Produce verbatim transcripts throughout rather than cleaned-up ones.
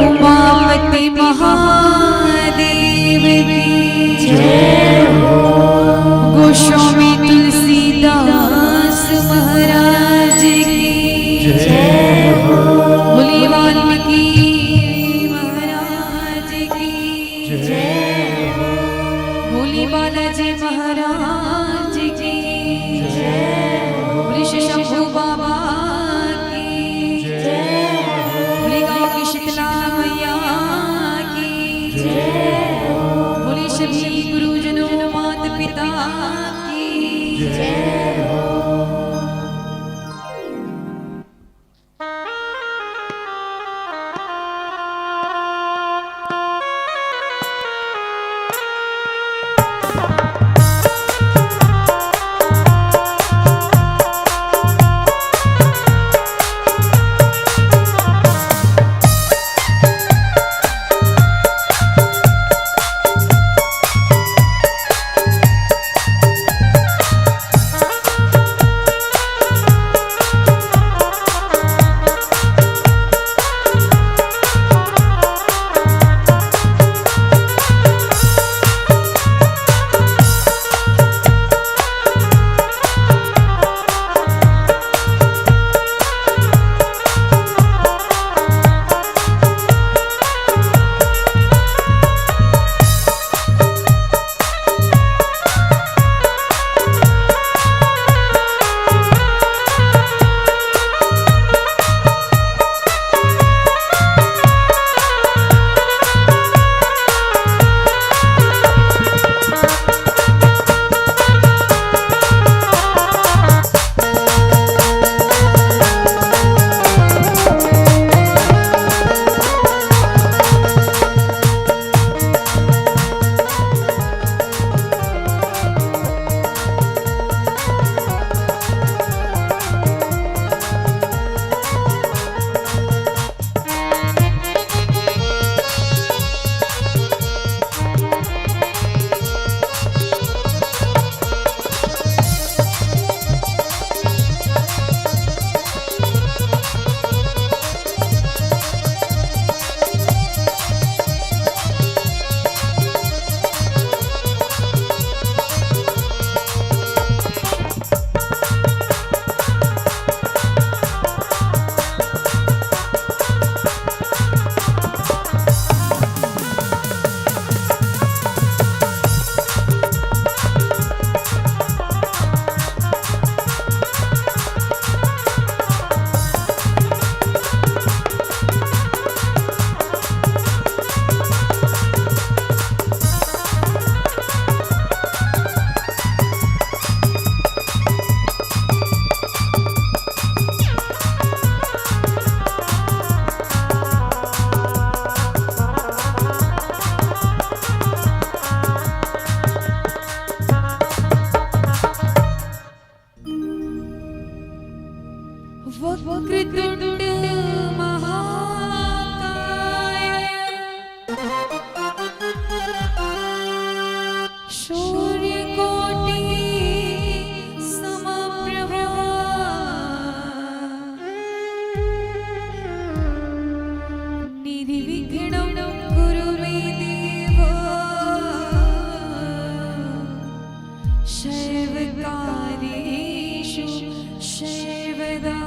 उमापति महादेव की जय हो। गोस्वामी तुलसीदास महाराज की जय हो। बोलिए वाल्मीकि महाराज की जय हो। बोलिए बालाजी महाराज की जय हो। बोलिए शंभू बाबा की जय हो। बोलिए गाँव की शीतला मैया की जय हो। बोलिए सभी गुरुजनों, माता पिता की जय हो। वक्रतुंड महाकाय, सूर्यकोटि समप्रभा, निर्विघ्नं कुरु मे देव, सर्वकार्येषु सर्वदा।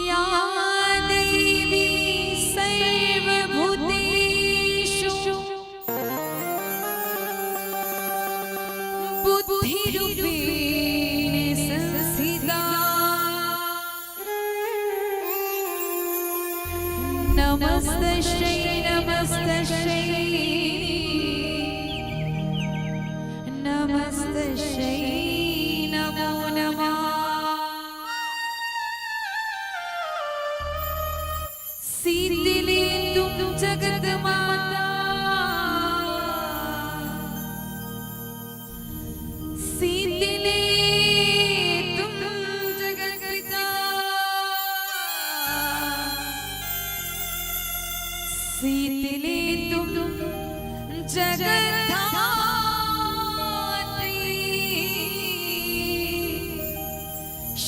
या देवी सर्वभूतेषु बुद्धिरूपेण संस्थिता। नमस्तस्यै, नमस्तस्यै, नमस्तस्यै नमो नमः। शीतले त्वं जगन्माता, शीतले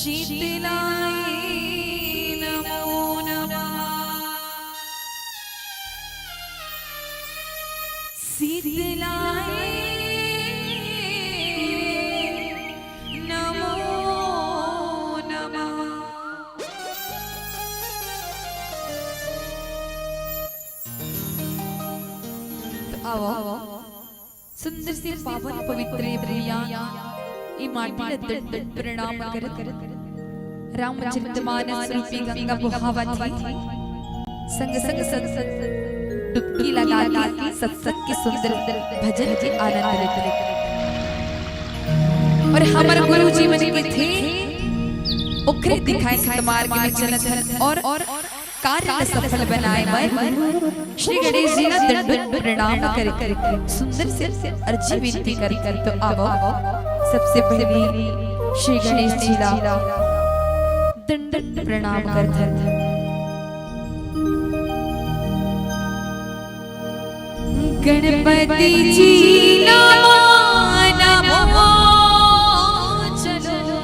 शीतलाय नमो नमः। शीतलाय नमो नमः। तो आओ, सुंदर से पावन पवित्र ये भुइयां, ये माटी ल दंड प्रणाम कर, रामचरितमानस रूपी गंगा बोहावत हे। संग संग सत सत डुबकी लगा के सत सत के सुंदर भजन के आनंद लेत हे। और हमर गुरु जी मन के थे, ओखरे दिखाए सतमार्ग में चलत हन और, और कार्य ल सफल बनाए बर श्री गणेश जी ला दंडवत प्रणाम करे, सुंदर से अर्जी विनती करे। तो आवो, सबसे पहले श्री गणेश जी ला दंडवत प्रणाम करथन। गणपति जी नमो नमो। चलो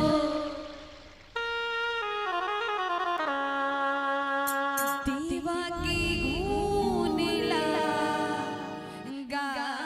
देवा के गुण ला गावो।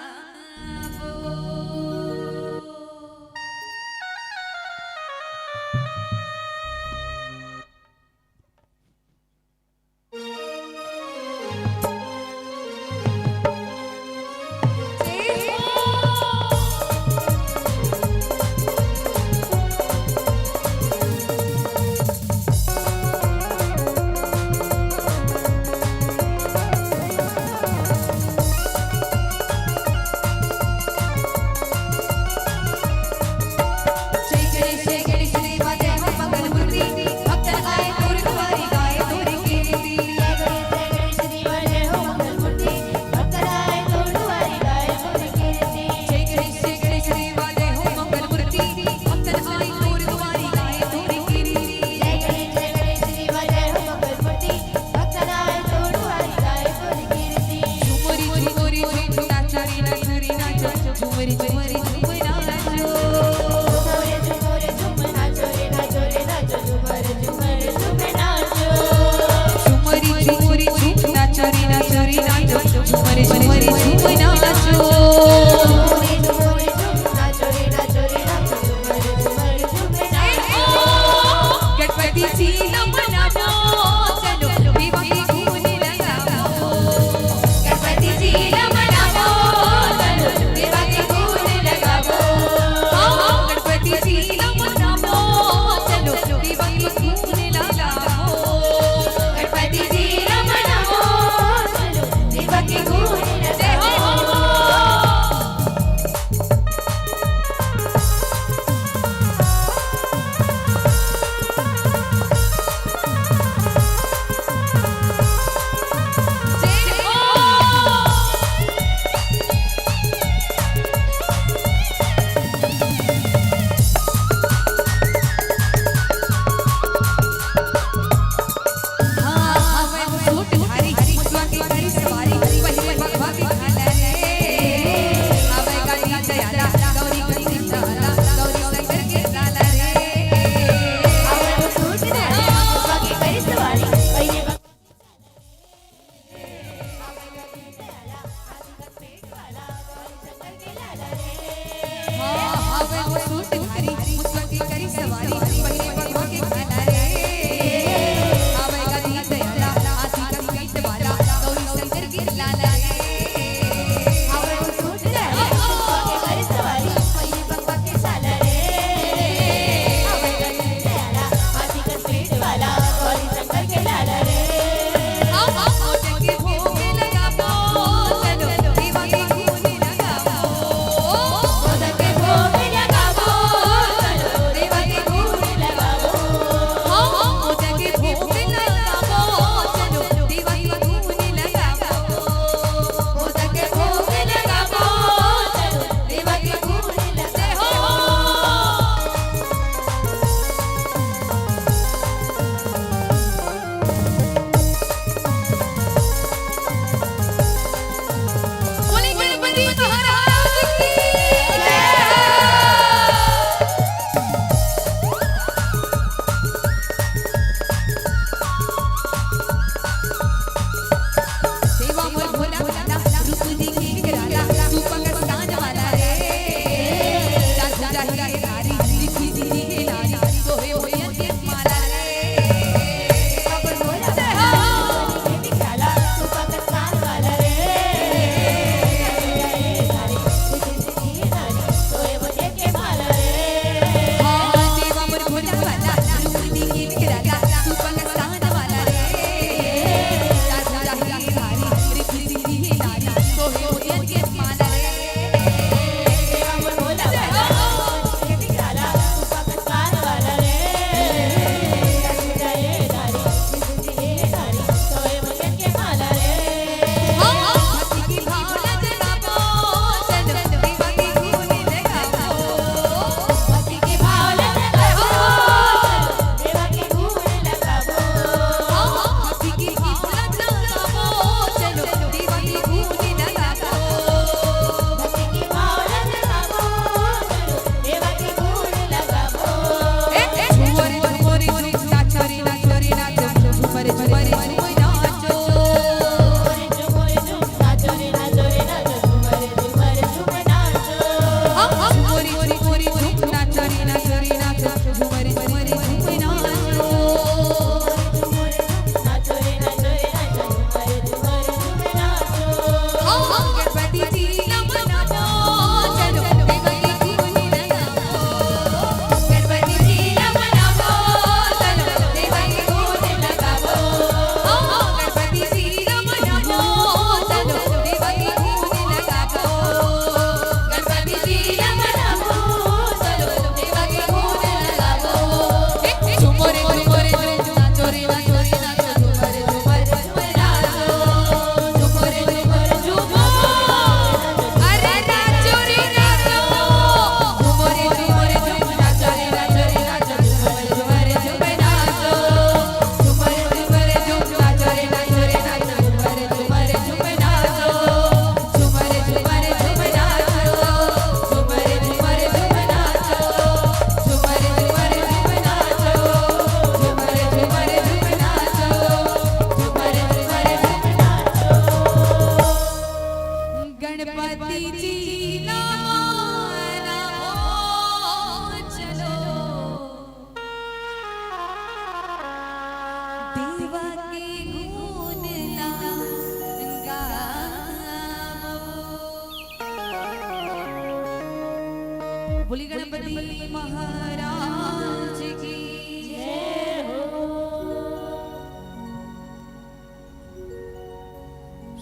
महाराज की जय हो।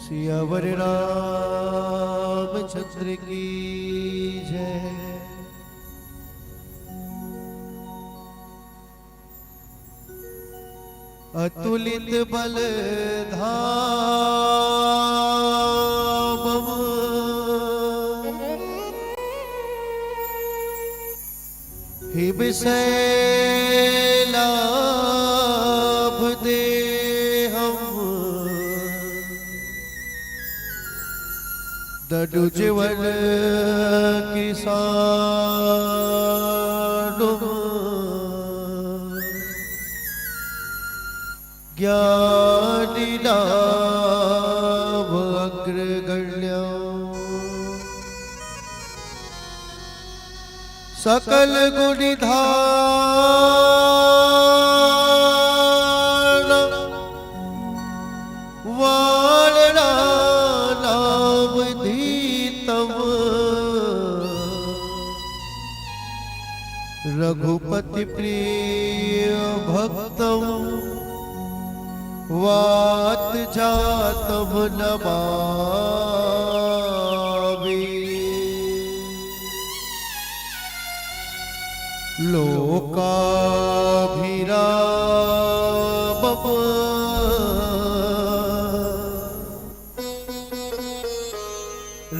सियावर रामचंद्र की जय। अतुलित बल धामम, हिम सैलाभ देहम। दनुज वन किसानुम, ज्ञानी नाम अग्रगण्यम। सकल गुण धाम वानरा नाम धीतम। रघुपति प्रिय भक्तम वात जातम नमामि। लोकाभिरामम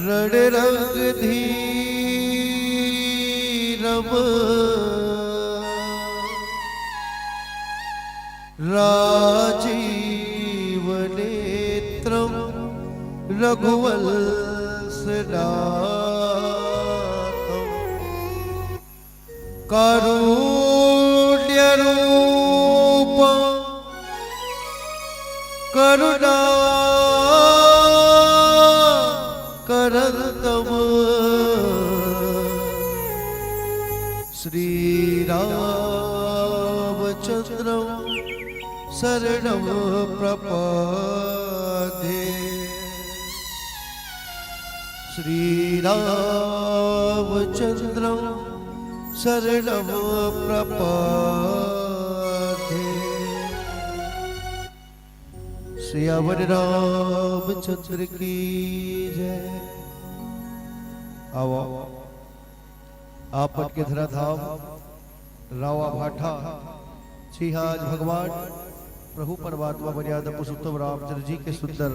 रणरंग धीरम। राजीव नेत्रम रघुवंश नाथम। कारुण्य रूप करुणा करंतम। श्री रामचंद्रम शरणम प्रपद्ये। श्री रामचंद्रम शरणम प्रपद्ये। सियावर रामचंद्र की जय। आओ, आप मन के धराधाम रावा भाठा छीहा आज भगवान प्रभु परमात्मा मर्यादा पुरुषोत्तम रामचंद्र जी के सुंदर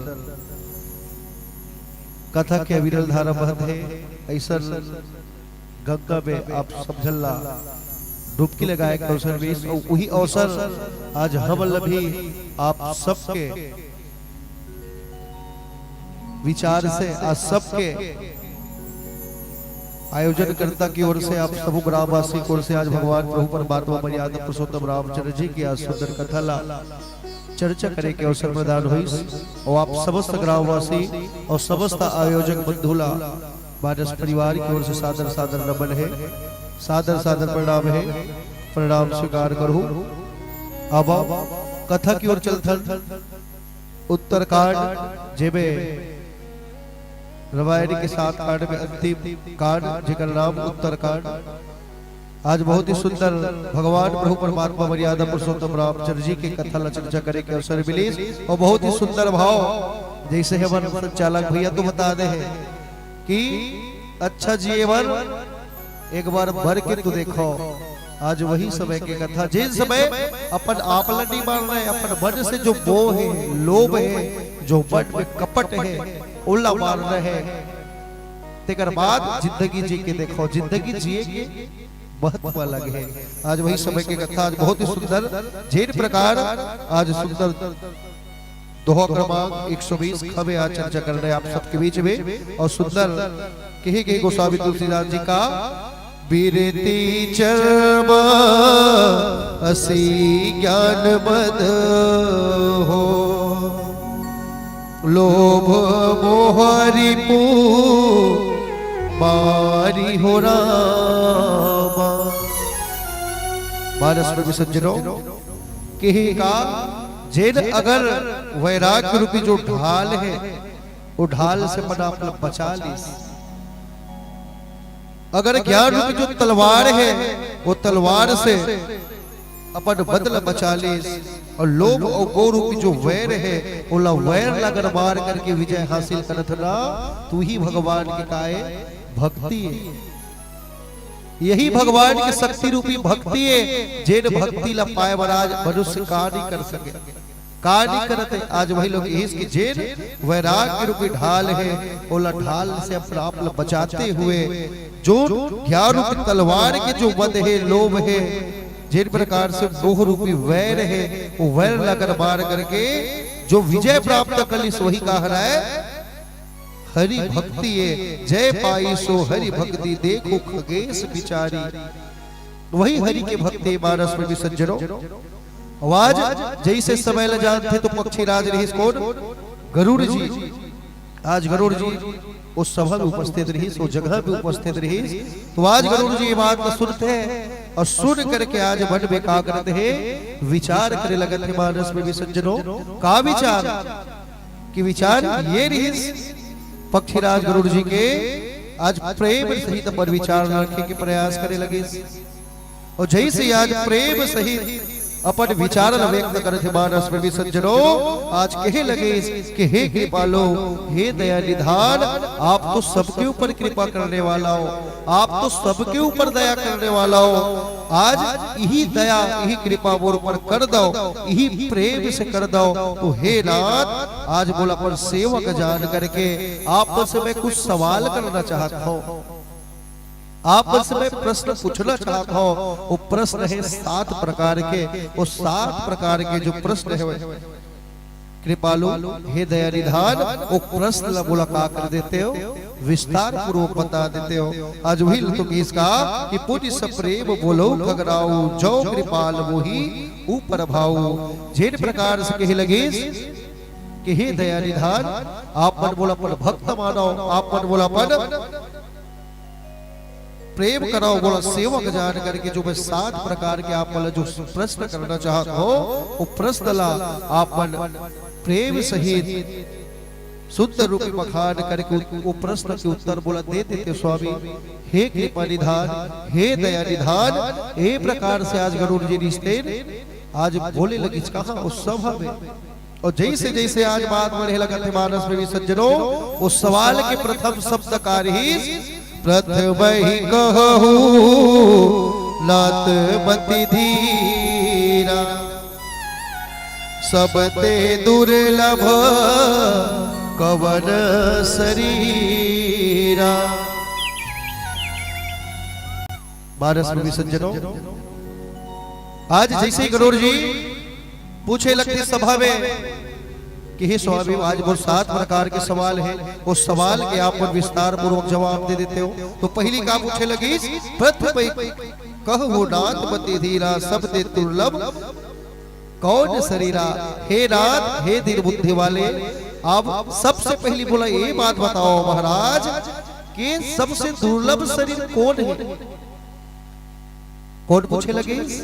कथा के अविरल धारा बहत हे। अइसन गंगा में आप सब झन ला डुबकी लगाए के अवसर मिलिस, अउ उही अवसर आज हमन ला भी आप सबके विचार से, आज सबके आयोजनकर्ता की ओर से, आप सबो ग्रामवासी की ओर से आज भगवान प्रभु परमात्मा मर्यादा पुरुषोत्तम रामचंद्र जी की आज सुंदर कथा ला चर्चा करे के अवसर प्रदान होइस। अउ आप समस्त ग्रामवासी अउ समस्त आयोजक बंधु ला मानस परिवार की ओर से सादर सादर नमन हे, सादर सादर प्रणाम हे, प्रणाम स्वीकार करहु। अब कथा की ओर चलथन। उत्तरकांड, जेमे रामायण के सात कांड में अंतिम कांड, जेकर नाम उत्तरकांड। आज बहुत ही सुंदर भगवान प्रभु परमात्मा मर्यादा पुरुषोत्तम रामचंद्र जी के कथा ला चर्चा करे के अवसर मिलिस, अउ बहुत ही सुंदर भाव, जइसे हमर संचालक भैया तो बता दे हे कि अच्छा जीवन एक बार भर के तो देखो, आज वही समय के कथा, जेन समय अपन आप ला नहीं मारना हे, अपन मन से जो मोह हे, लोभ हे, जो मन में कपट हे, ओला मारना हे। तेकर बाद जिंदगी जी के देखो, जिंदगी जिए के महत्व अलग हे। आज वही समय के कथा, आज बहुत ही सुंदर, जेन प्रकार आज सुंदर दोहा क्रमांक एक सौ बीस खबे आज चर्चा कर रहे आप सबके बीच में। अउ सुंदर कहे गए गोस्वामी तुलसीदास जी का, बिरति चर्म असी ज्ञान मद हो, लोभ मोह रिपु मारी हो रामा। मानस में विसर्जनो कहे का, जेन अगर वैराग्य रूपी जो ढाल हे, वो ढाल से अपन आप ला बचा लिस, अगर ज्ञान रूपी जो तलवार हे, वो तलवार से अपन बदला बचा लेस, अउ लोभ अउ मोह रूपी जो वैर हे, ओला वैर ला अगर मार करके विजय हासिल करत ना, तो ही भगवान के काय भक्ति हे। यही भगवान के शक्ति रूपी भक्ति हे, जेन भक्ति ला पाए बर आज मनुष्य का नहीं कर सके, का नहीं करत हे। आज वही लोग इस के जेन वैराग्य रूपी ढाल हे, ओला ढाल से अपने आप ला बचाते हुए, जो ज्ञान रूपी तलवार के जो वध हे, लोभ हे, जेन प्रकार से मोह रूपी वैर हे, वो वैर ला अगर मार करके जो विजय प्राप्त कर लिस, वही का हरय हरि भक्ति हे। जय पाई सो हरि भक्ति, देखो खगेश बिचारी। वही हरि के भक्ति हे मानस में भी सज्जनों। अउ आज जैसे समय ल जानथे तो पक्षीराज रहिस कोन? गरुड़ जी। आज गरुड़ जी उस सभा में उपस्थित रहिस, उस जगह में उपस्थित रहिस। तो आज गरुड़ जी ये बात ल सुनथे अउ सुन करके आज मन में का करत हे, विचार करे लगत हे मानस में भी सज्जनों। का विचार? कि विचार ये रहिस पक्षीराज गरुड़ जी के, आज प्रेम सहित अपन विचार रखे के प्रयास करे लगिस। अउ जैसे आज प्रेम सहित अपन विचार ल व्यक्त करत हे मानस में भी सज्जनों, आज कहे लगिस कि हे कृपालु, हे दया निधान, आप तो सबके ऊपर कृपा करने वाला हो, आप तो सबके ऊपर दया करने वाला हो। आज इही दया, इही कृपा मोर ऊपर कर दव, इही प्रेम से कर दव। तो हे नाथ, आज मोला अपन सेवक जान करके आप मन से मैं कुछ सवाल करना चाहत हव, आप मन से मैं प्रश्न पूछना चाहत हव। वो प्रश्न हे सात प्रकार के, वो सात प्रकार के जो प्रश्न हे, कृपालु, हे दया निधान, वो प्रश्न ला मोला का कर देते हो, विस्तार पूर्वक बता देते हो। आज वही तुम इसका कि पुनि सप्रेम बोलो खगराऊ, जो कृपाल मोहि ऊपर भाऊ। जेन प्रकार से कहे लगिस कि हे दया निधान, आप मन मोला अपन भक्त मानव, आप मन मोला अपन प्रेम करव, मोला सेवक जान करके जो मैं सात प्रकार के आप मन ला जो प्रश्न करना चाहत हव, वो प्रश्न ला आप मन प्रेम सहित सुंदर रूप में बखान करके उ-, वो प्रश्न के उत्तर मोला दे देते स्वामी। हे कृपा निधान, हे दया निधान, ए प्रकार से आज गरुड़ जी रिहिस तेन आज बोले लगिस कहाँ उस सभा में। अउ जैसे जैसे आज बात बढ़े लगत हे मानस में भी सज्जनों, वो सवाल के प्रथम शब्द का रहिस, प्रथम ही कहहु नाथ मति धीरा, सब ते दुर्लभ कवन सरीरा। मानस में भी सज्जनों, आज जैसे ही गरुड़ जी पूछे लगथे सभा में कि हे स्वामी, आज मोर सात प्रकार के सवाल हे, वो सवाल के आप मन विस्तार पूर्वक जवाब दे देते हो। तो पहली का पूछे लगिस, प्रथम कहहु नाथ मति धीरा, सब ते दुर्लभ कवन सरीरा। हे नाथ, हे धीर बुद्धि वाले, आप सबसे पहली मोला ये बात बताओ महाराज कि सबसे दुर्लभ शरीर कोन हे? कोन पूछे लगिस?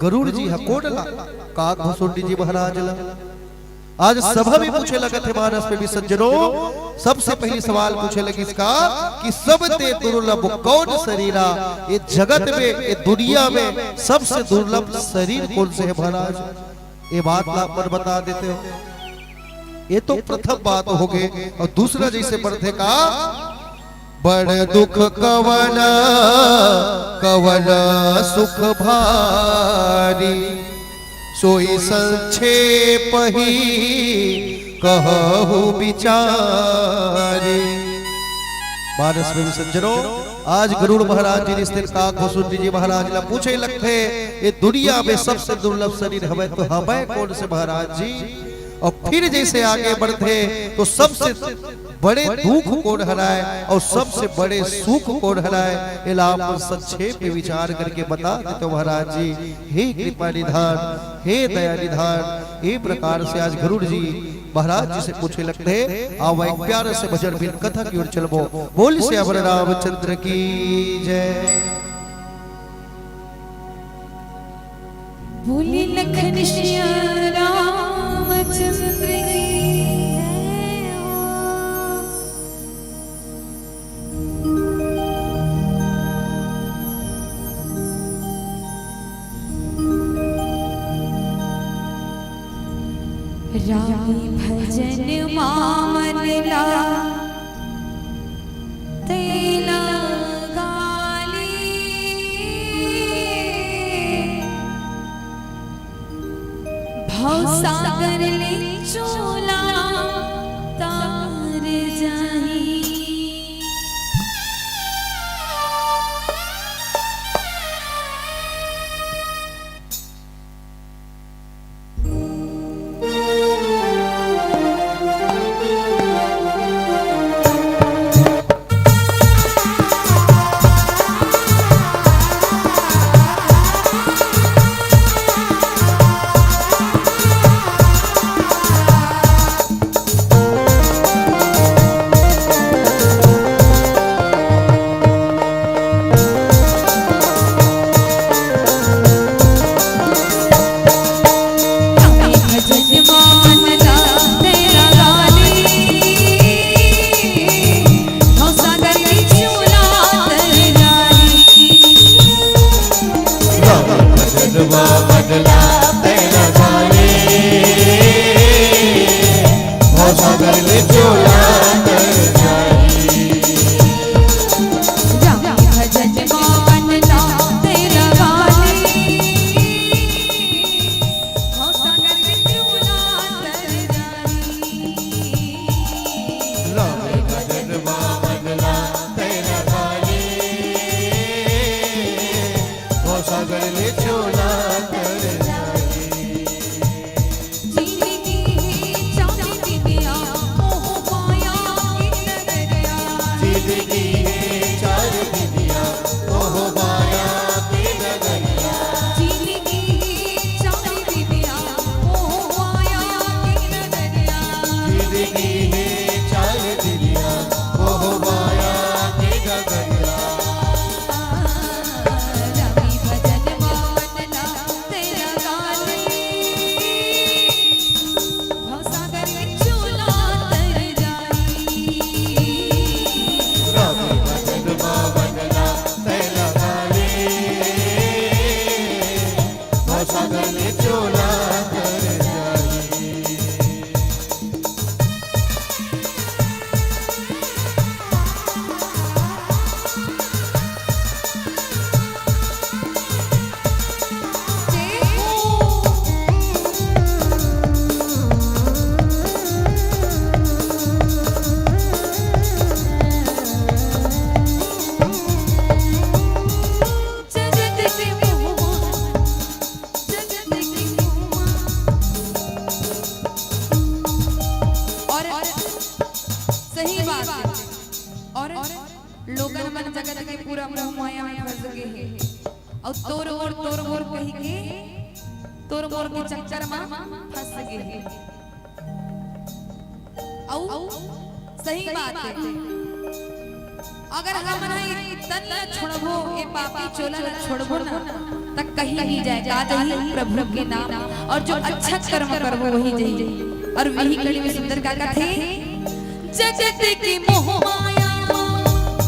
गरुड़ जी ह। कोन ला? काकभुसुंडी जी महाराज ला। आज सभा में पूछे लगत हे मानस में भी सज्जनों, सबसे पहली सवाल पूछे लगिस का कि सब ते दुर्लभ कवन सरीरा, ये जगत में, ये दुनिया में सबसे दुर्लभ शरीर कौन से है महाराज? ये बात ला आप मन बता देते हो। ये तो प्रथम बात होगे। अउ दूसरा जैसे बढ़थे का, बड़ दुख कवन कवन सुख भारी, सोई संक्षेप ही कहहु बिचारी। मानस में भी सज्जनों, आज गरुड़ महाराज जी रिहिस तेन काकभुसुंडी जी महाराज ला पूछे लगथे, ये दुनिया में सबसे दुर्लभ शरीर हवय तो हवय कौन से महाराज जी? अउ फिर जैसे आगे बढ़थे तो सबसे बड़े दुख कोन हरय अउ सबसे बड़े सुख कोन हरय, एला आप संक्षेप में विचार करके बता देते हो महाराज जी। हे कृपा निधान, हे दया निधान, ए प्रकार से आज गरुड़ जी महाराज जी से पूछे लगथे। आओ एक प्यारे से भजन बिन कथा की ओर चलबो। बोल सियावर रामचंद्र की जय। बोले लखन सिया रामचंद्र की जय हो। राम भजन मा मन ला तेला गाली। भवसागर ले चोला तर जाही। और सही बात हे। और लोगन मन जगत के पूरा मोह माया में फंस गे हे। अउ तोर मोर, तोर मोर कहि के, तोर मोर के चक्कर म फंस गे हे। अउ सही बात हे, अगर हमन ह ए तन ल छोड़बो, ए पापी चोला ल छोड़बो ना, त कहीं नहीं जाय। का जाही? प्रभु के नाम। और जो अच्छा कर्म करबो, वही जाही। और वही कड़ी में सुंदर का कथे, जगत के मोह माया मा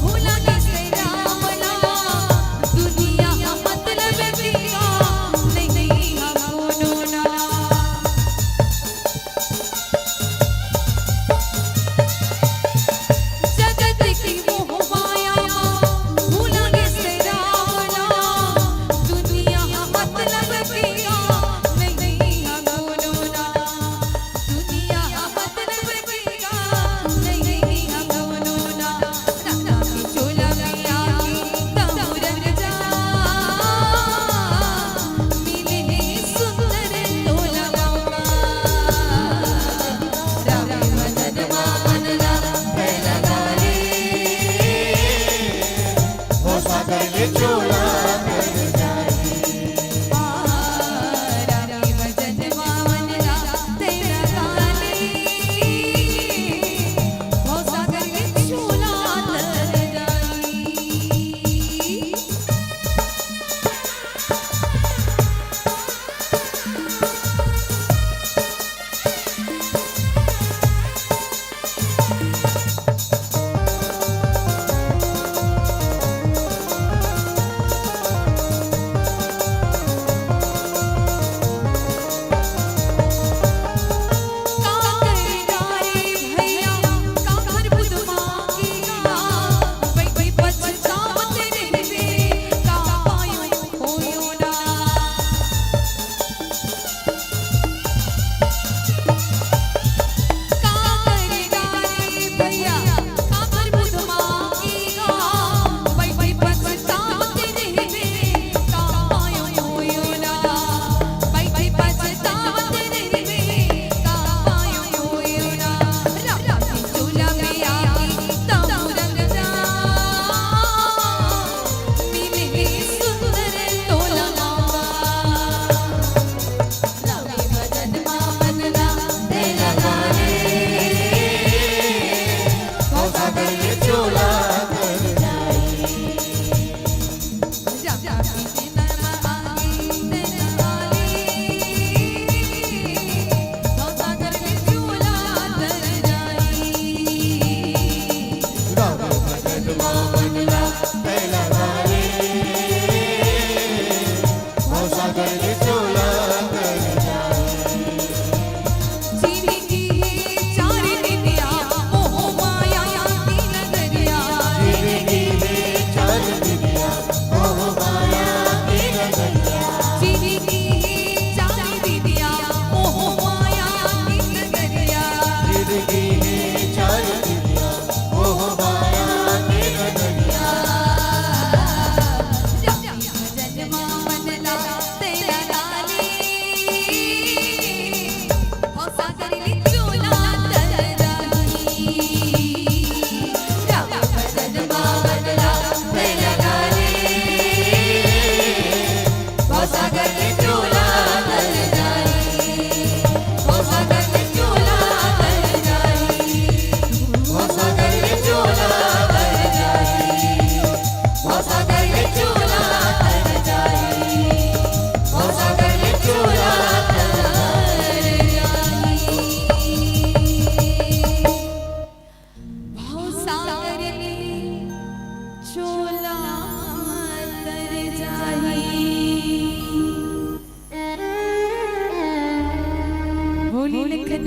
भुला गे से राम ला, दुनिया हा मतलब के काम नहीं हा कोनो ना। जगत के मोह माया मा भुला गे से राम ला, दुनिया हा मतलब के काम नहीं हा कोनो ना। दुनिया हा मतलब के काम नहीं हा कोनो ना।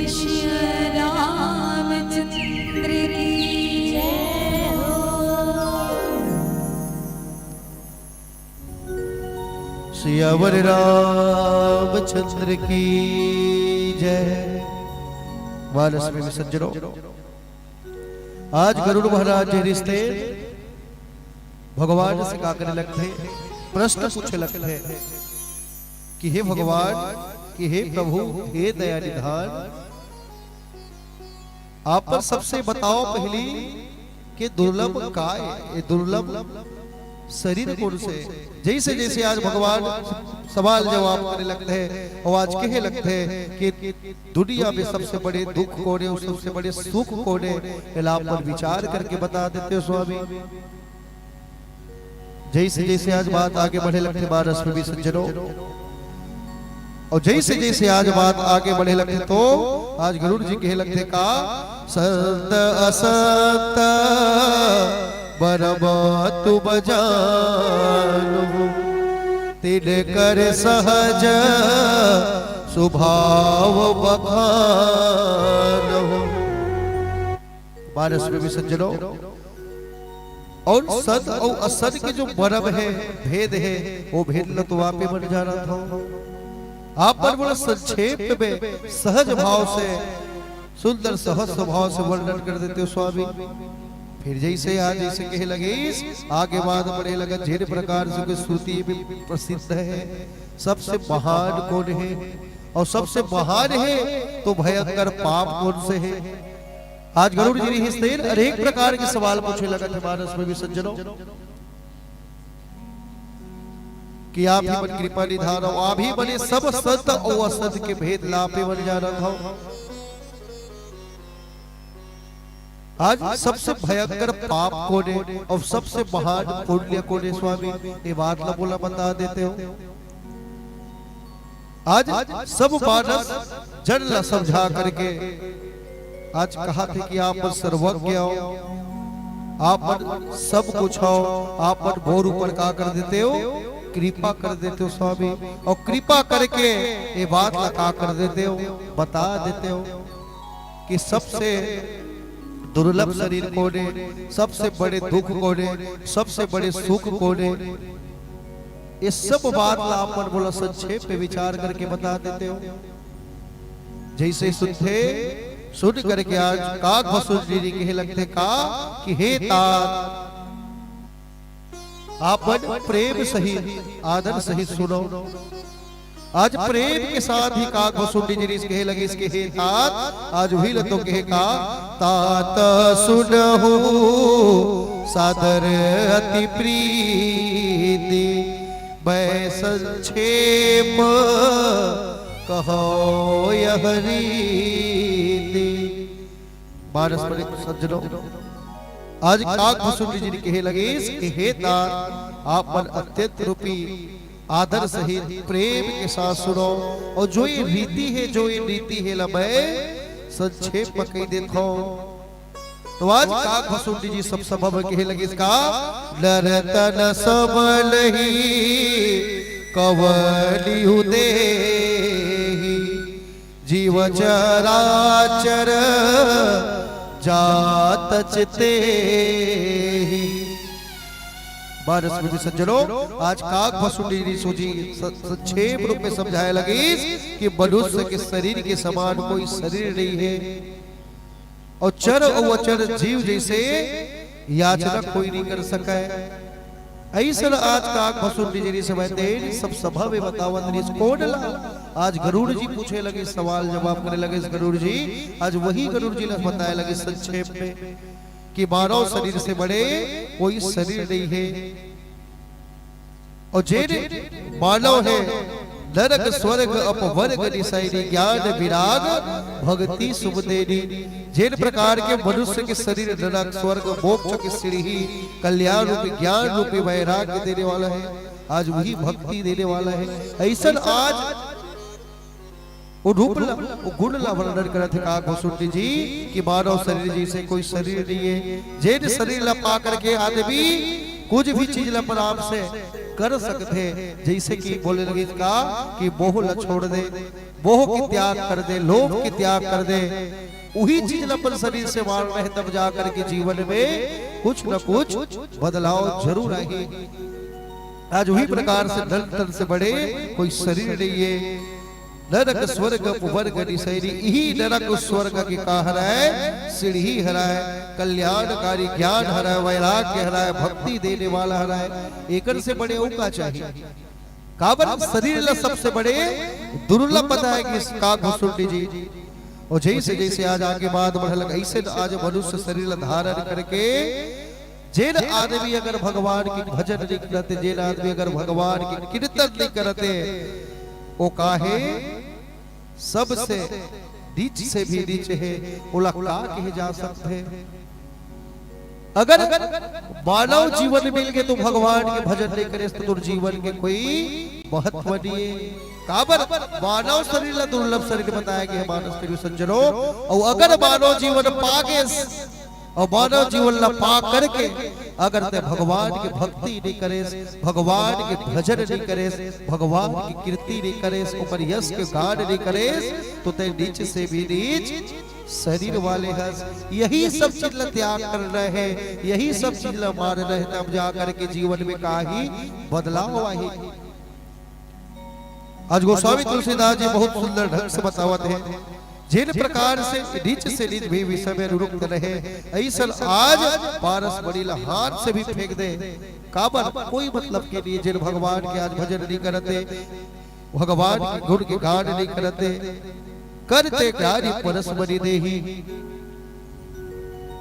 श्री रामचंद्र की जय हो। सियावर रामचंद्र की जय। मानस में भी सज्जनों, आज गरुड़ महाराज जी रिश्ते भगवान से का करे लगथे, प्रश्न पूछे लगथे कि हे भगवान, कि हे प्रभु, हे दया निधान, आप मन सबसे बताओ पहली कि दुर्लभ काय, ये दुर्लभ शरीर कोन से? जैसे जैसे आज भगवान सवाल जवाब करे लगथे और आज कहे लगथे कि दुनिया में सबसे बड़े दुख कोन हे और सबसे बड़े सुख कोन हे, एला आप मन विचार करके बता देते हो स्वामी। जैसे जैसे आज बात आगे बढ़े लगथे मानस में भी सज्जनों, और जैसे जैसे आज बात आगे बढ़े लगथे तो आज गरुड़ जी कहे लगथे का, संत असंत बरबा तुम जानो, तिनकर सहज सुभाव बखानो। मानस में भी सज्जनों, और सत और असत के जो मरम हे, भेद हे, वो भेद ल तो आपे मन जानत हो। आप मन मोला संक्षेप में सहज भाव से, सुंदर सहज स्वभाव से वर्णन कर देते हो स्वामी। फिर जैसे आज जैसे कहे लगिस, आगे बात बढ़े लगा, जेन प्रकार से कोई श्रुति में प्रसिद्ध हे, सबसे महान कोन हे और सबसे महान हे तो भयंकर पाप कोन से हे? आज गरुड़ जी रिहिस तेन अनेक प्रकार के सवाल पूछे लगथे मानस में भी सज्जनों, कि आप ही मन कृपा निधान हो, आप ही मन सब सत और असत के भेद ला आपे मन जानत हो। आज सबसे भयंकर पाप कोन हे और सबसे महान पुण्य कोन हे स्वामी, ये बात ला मोला बता देते हो। आज सब मानस जन ला समझा करके आज कहा थे कि आप मन सर्वज्ञ हो, आप मन सब कुछ हो, आप मन मोर ऊपर का कर देते हो, कृपा कर देते हो स्वामी। और कृपा करके ये बात ला का कर देते हो, बता देते हो कि सबसे दुर्लभ शरीर कोन हे, सबसे बड़े दुख कोन हे, सबसे बड़े सुख कोन हे। ये सब बात ला आप मन मोला संक्षेप में विचार करके बता देते हो। जैसे सुनथे, सुन करके आज काग भसुंडी जी कहे लगथे का कि हे तात, आप मन प्रेम सहित, आदर सहित सुनो। आज प्रेम के साथ ही काग भसुंडी जी रिहिस कहे लगिस कि हे तात, आज उही ल तो कहे का, तात सुनहु सादर अति प्रीति, मैं संक्षेप कहो यह रीति। मानस में सज्जनों, आज काग भसुंडी जी कहे लगिस कि हे तात, आप मन अत्यंत रूपी आदर सहित प्रेम के साथ सुनो, और जो ये रीति हे, जो ये रीति हे ला मैं संक्षेप में कहि देत हौं। तो आज काग भसुंडी जी सब सभा में कहे लगिस का, नर तन सब लही कवलिहु देही, जीव चराचर जात चितेही। मानस में भी सज्जनों, आज काग भसुंडी जी स-, संक्षेप रूप में समझाए लगिस कि मनुष्य के शरीर के समान कोई शरीर नहीं हे, और चर और अचर जीव जैसे याचना कोई नहीं कर सके। अइसन आज काग भसुंडी जी रिहिस तेन सब सभा में बतावत रिहिस कोन ला। आज गरुड़ जी पूछे लगिस, सवाल जवाब करे लगिस गरुड़ जी। आज वही गरुड़ जी ला बताए लगिस संक्षेप में कि मानव शरीर से बड़े कोई शरीर नहीं हे। और जेन मानव हे नरक स्वर्ग अपवर्ग निसैनी, ज्ञान विराग भक्ति सुख देनी। जेन प्रकार के मनुष्य के शरीर नरक स्वर्ग मोक्ष के सीढ़ी, कल्याण रूपी ज्ञान रूपी वैराग्य देने वाला हे, आज वही भक्ति देने वाला हे। अइसन आज वो रूप ला, वो गुण ला वर्णन करत हे काग भसुंडी जी कि मानव शरीर जैसे कोई शरीर नहीं हे। जेन शरीर ला पा करके आदमी कुछ भी चीज ला प्राप्त से कर सकथे। जैसे कि बोले लगिस का कि मोह ल छोड़ दे, मोह के त्याग कर दे, लोभ के त्याग कर दे, उही चीज ल अपन शरीर से मारना हे, तब जा करके जीवन में कुछ न कुछ बदलाव जरूर आही। आज उही प्रकार से धन तन से बड़े कोई शरीर नइ हे। नरक स्वर्ग अप वर्ग निसैनी, इही नरक स्वर्ग के का हरय? सीढ़ी हरय, कल्याणकारी ज्ञान हरय, वैराग्य हरय, भक्ति देने वाला हरय। एकर से बड़े अउ का चाही? काबर शरीर ला सबसे बड़े दुर्लभ बताय गिस का घुसुंडी जी। अउ जैसे जैसे आज आगे बात बढ़े लगे, अइसे आज मनुष्य शरीर ला धारण करके जेन आदमी अगर भगवान के भजन नइ करत हे, जेन आदमी अगर भगवान के कीर्तन नइ करत हे, ओ का हे? सबसे नीच से भी नीच हे, ओला का कहे जा सकथे? अगर मानव जीवन मिल गे त भगवान के भजन नइ करेस त तोर जीवन के कोई महत्व नइ हे। काबर मानव शरीर ला दुर्लभ शरीर बताय गे हे, मानस के भी सज्जनो। अउ अगर मानव जीवन पा गेस अउ मानव जीवन ला पा करके अगर तैं भगवान के भक्ति नइ करेस, भगवान के भजन नइ करेस, भगवान के कीर्ति नइ करेस, ओकर यश के गान नइ करेस, त तैं नीच से भी नीच शरीर वाले हस। यही सब चीज ला त्याग करना हे, यही सब चीज ला मानना हे, तब जा करके जीवन में का ही बदलाव आही। आज गोस्वामी तुलसीदास जी बहुत सुंदर ढंग से बतावत हे, जेन प्रकार से नीच से नीच भी विषय में अनुरक्त रहे, अइसन आज पारस मणि ला हाथ से भी फेंक दे, काबर कोई मतलब के नइ हे। जेन भगवान के आज भजन नइ करत हे, भगवान के गुण के गान नइ करत हे, करते डारी परस मणि देही।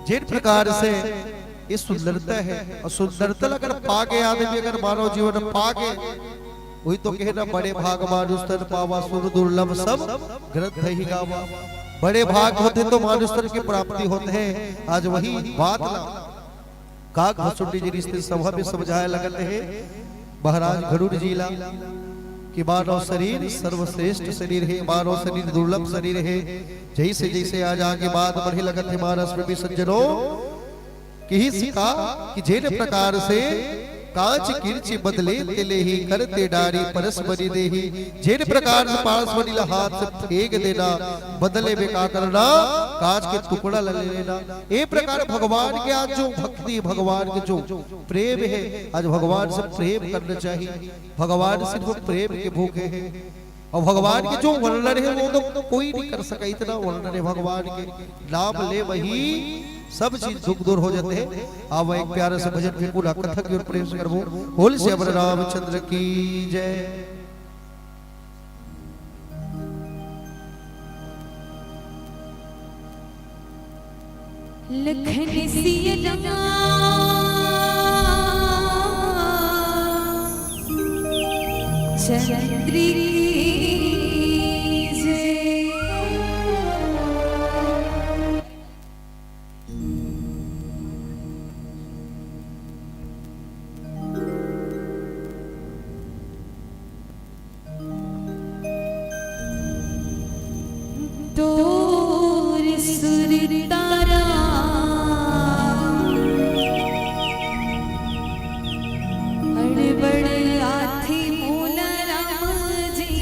जेन प्रकार से ये सुंदरता हे, अउ सुंदरता ला अगर पा गे आदमी, अगर मानव जीवन पा गे, उही तो कहे ना, बड़े भाग मानुष तन पावा, सुर दुर्लभ सब ग्रंथ ही गावा। बड़े भाग होथे त मानुष तन के प्राप्ति होथे। आज वही बात ला का घुसुंडी जी रीते सभा में समझाय लगत हे महाराज गरुड़ जी ला कि मानव शरीर सर्वश्रेष्ठ शरीर हे, मानव शरीर दुर्लभ शरीर हे। जैसे जैसे आज आगे बात बढ़े लगत हे, मानस में भी सज्जनो, किहिस का कि जेन प्रकार से कांच किरच बदले ते लेही, करते डारी परस मणि देही। जेन प्रकार से पारस मणि ला हाथ से फेंक देना, बदले में का करना? कांच के टुकड़ा ला ले लेना। ए प्रकार भगवान के आज जो भक्ति, भगवान के जो प्रेम हे, आज भगवान से प्रेम करना चाहिए। भगवान सिर्फ प्रेम के भूखे हे। अउ भगवान के जो वर्णन हे, वो तो कोई नइ कर सके, इतना वर्णन हे भगवान के। नाम ले म ही सब चीज दुख दूर हो जाथे। आवा एक प्यारा सा भजन फिर पुनः कथा की ओर प्रेम से करबो। बोल सियावर रामचंद्र की जय। लखन सिया राम चंद्र की जय। तोर सुरता राम, अड़बड़ आथे मोला राम जी।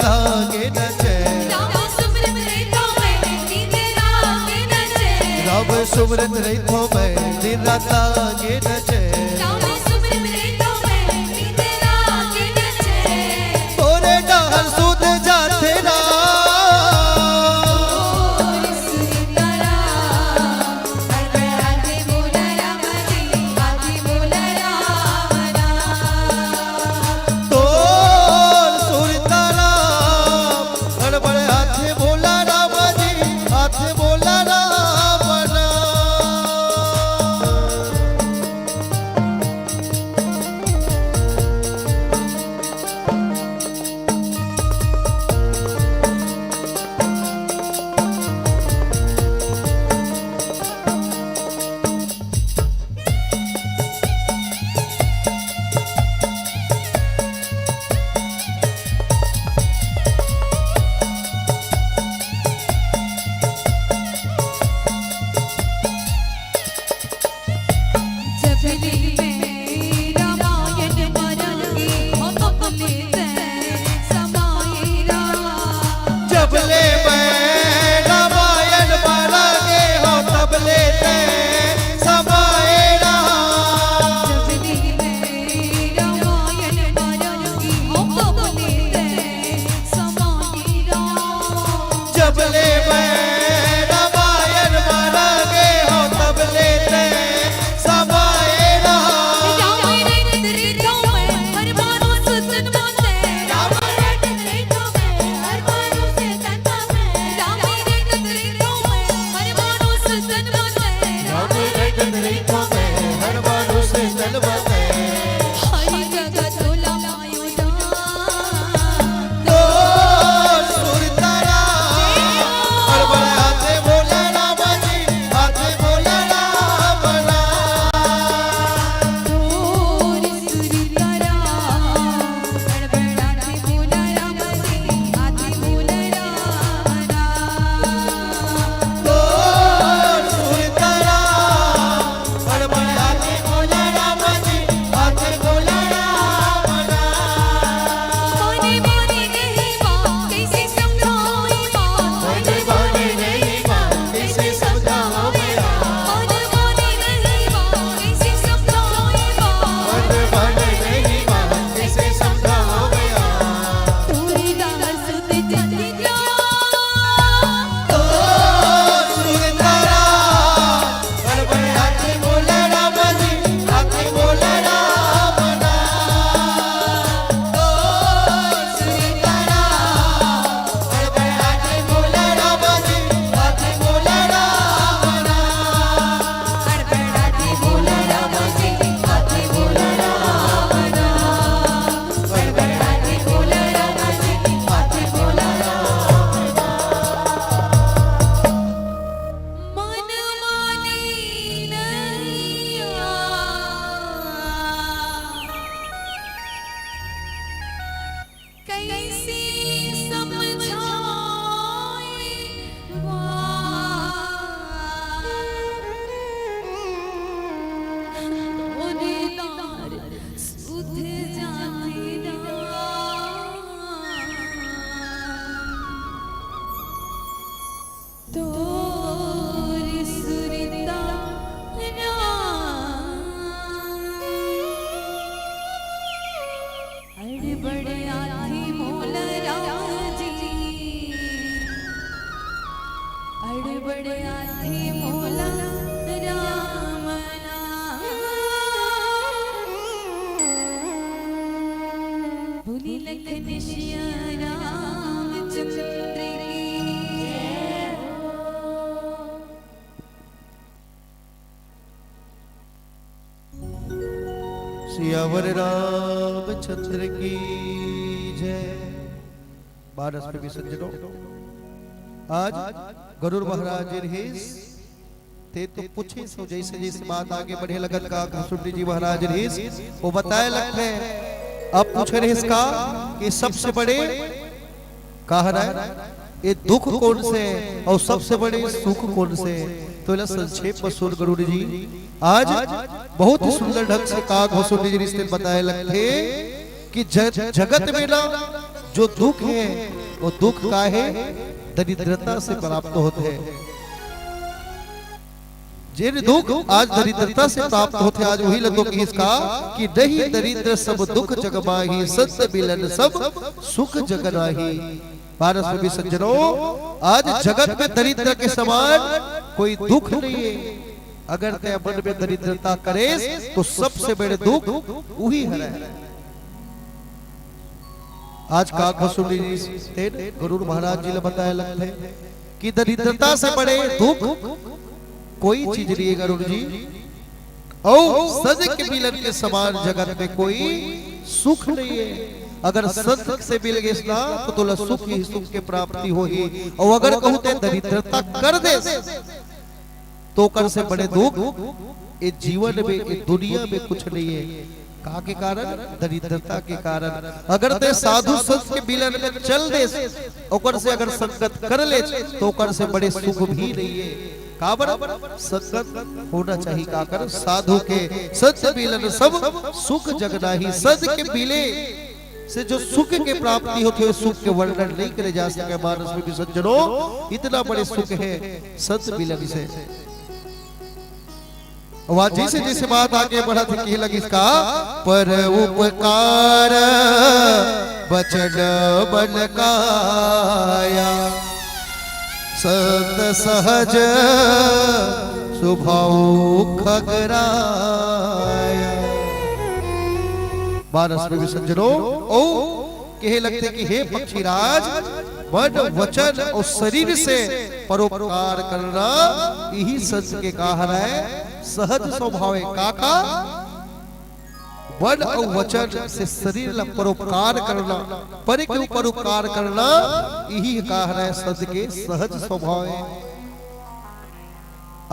लागे न चैन। राम सुमरत रहिथों मैं, दिन रात लागे न चैन। राम सुमरत रहिथों मैं, दिन रात लागे न चैन। राम सुमरत रहिथों मैं, दिन रात लागे न चैन। तोरे डहर सुध जाथे राम। तोर सुरता राम। तोर सुरता राम, गड़बड़ आथे भोला राम जी, आथे भोला राम ना। जब ले मैं रामायण मरंगे हो तब ले तैं समाए राम। जब ले मैं रामायण मरंगे हो तब ले तैं समाए राम। जब ले मैं रामायण मरंगे हो तब ले तैं समाए राम। जब ले मैं रामायण मरंगे हो तब ले तैं समाए राम। राम रटत रहिथों मैं, हर मानों से तन मन तैं। राम रटत रहिथों मैं, हर मानों से तन मन तैं। राम रटत रहिथों मैं, हर मानों से तन मन तैं। राम रटत रहिथों मैं, हर मानों से तन मन तैं। हर जगह तोला मन माने नैया, कैसे समझाए बात। ओने लार सुध जाथे ना। तोर सुरता राम। अड़बड़ आथे मोला राम जी, अड़बड़ आथे मोला राम नाम। बोले लखन सिया रामचंद्र की जय हो। सियावर रामचंद्र की जय। बारह पे भी सज्जनों, आज गरुड़ महाराज जी रहिस, ते तो पूछे सो जैसे जैसे बात आगे बढ़े लगत का घसुंडी जी महाराज रहिस, वो बताए लगथे। अब पूछे रहिस का कि सबसे बड़े का हरय, ये दुख कौन से अउ सबसे बड़े सुख कौन से? तो एला संक्षेप में सुन गरुड़ जी आज बहुत ही सुंदर ढंग से काग भसुंडी जी रिश्ते बताए लगथे कि ज-, जगत में ना जो दुख हे, वो दुख का हे? दरिद्रता से प्राप्त होथे। जेन दुख आज दरिद्रता से प्राप्त होथे, आज वही ल तो कहिस का कि नहीं दरिद्र सब दुख जग माही, संत मिलन सब सुख जग नाही। पारस में भी सज्जनों, आज जगत में दरिद्र के समान कोई दुख नहीं है। अगर तैं मन में दरिद्रता करेस तो सबसे बड़े दुख उही हरय। आज काग भसुंडी जी तेन गरुड़ महाराज जी ल बताय लगथे कि दरिद्रता से बड़े दुख कोई चीज नहीं है गरुड़ जी। अउ संत के मिलन के समान जगत में कोई सुख नहीं है। अगर संत से मिल गेस ना तो तोला सुख ही सुख के प्राप्ति होही। अउ अगर कहूं तैं दरिद्रता कर देस तो ओकर से बड़े दुख ए जीवन में, ए दुनिया में कुछ नहीं है। का के कारण? दरिद्रता के कारण। अगर तैं साधु संत के मिलन में चल देस, ओकर से अगर संगत कर लेस तो ओकर से बड़े सुख भी नहीं है। काबर? संगत होना चाहिए काकर? साधु के, संत मिलन सब सुख जग नाही। संत के मिले से जो सुख के प्राप्ति होथे, वो सुख के वर्णन नहीं करे जा सके। मानस में भी सज्जनों, इतना बड़े सुख है संत मिलन से। अउ आज जैसे जैसे बात आगे बढ़त हे, कहे लगिस का, पर उपकार बचन बल काया, संत सहज सुभाव खगराया। मानस में भी सज्जनों, ओ कहे लगथे कि हे पक्षीराज, मन, वचन अउ शरीर से परोपकार करना, इही संत के का हरय? सहज स्वभाव हे। का का? मन अउ वचन से शरीर ला परोपकार करना, पर के ऊपर उपकार करना, इही का हरय? संत के सहज स्वभाव हे।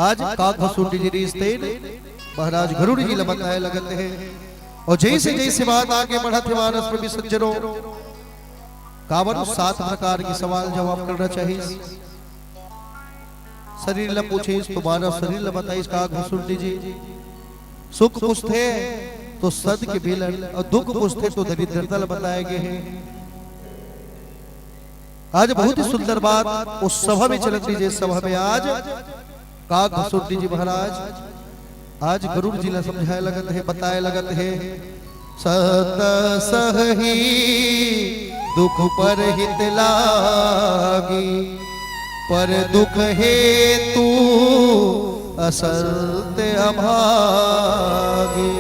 आज काग भसुंडी जी रिहिस तेन महाराज गरुड़ जी ल बताय लगत हे। अउ जैसे जैसे बात आगे बढ़त हे, मानस में भी सज्जनों, काबर सात प्रकार के सवाल जवाब करना चाहिए। शरीर ल पूछिस तो मानव शरीर ल बताइस काग भसुंडी जी। सुख पूछथे तो संत के मिलन, अउ दुख पूछथे तो दरिद्रता ल बताय गे हे। आज बहुत ही सुंदर बात उस सभा में चलत रहिस, जे सभा में आज काग भसुंडी जी महाराज आज गरुड़ जी ला समझाय लगत हे, बताय लगत हे। संत सहई दुख परहित लागी, पर दुख हेतु असंत अभागी।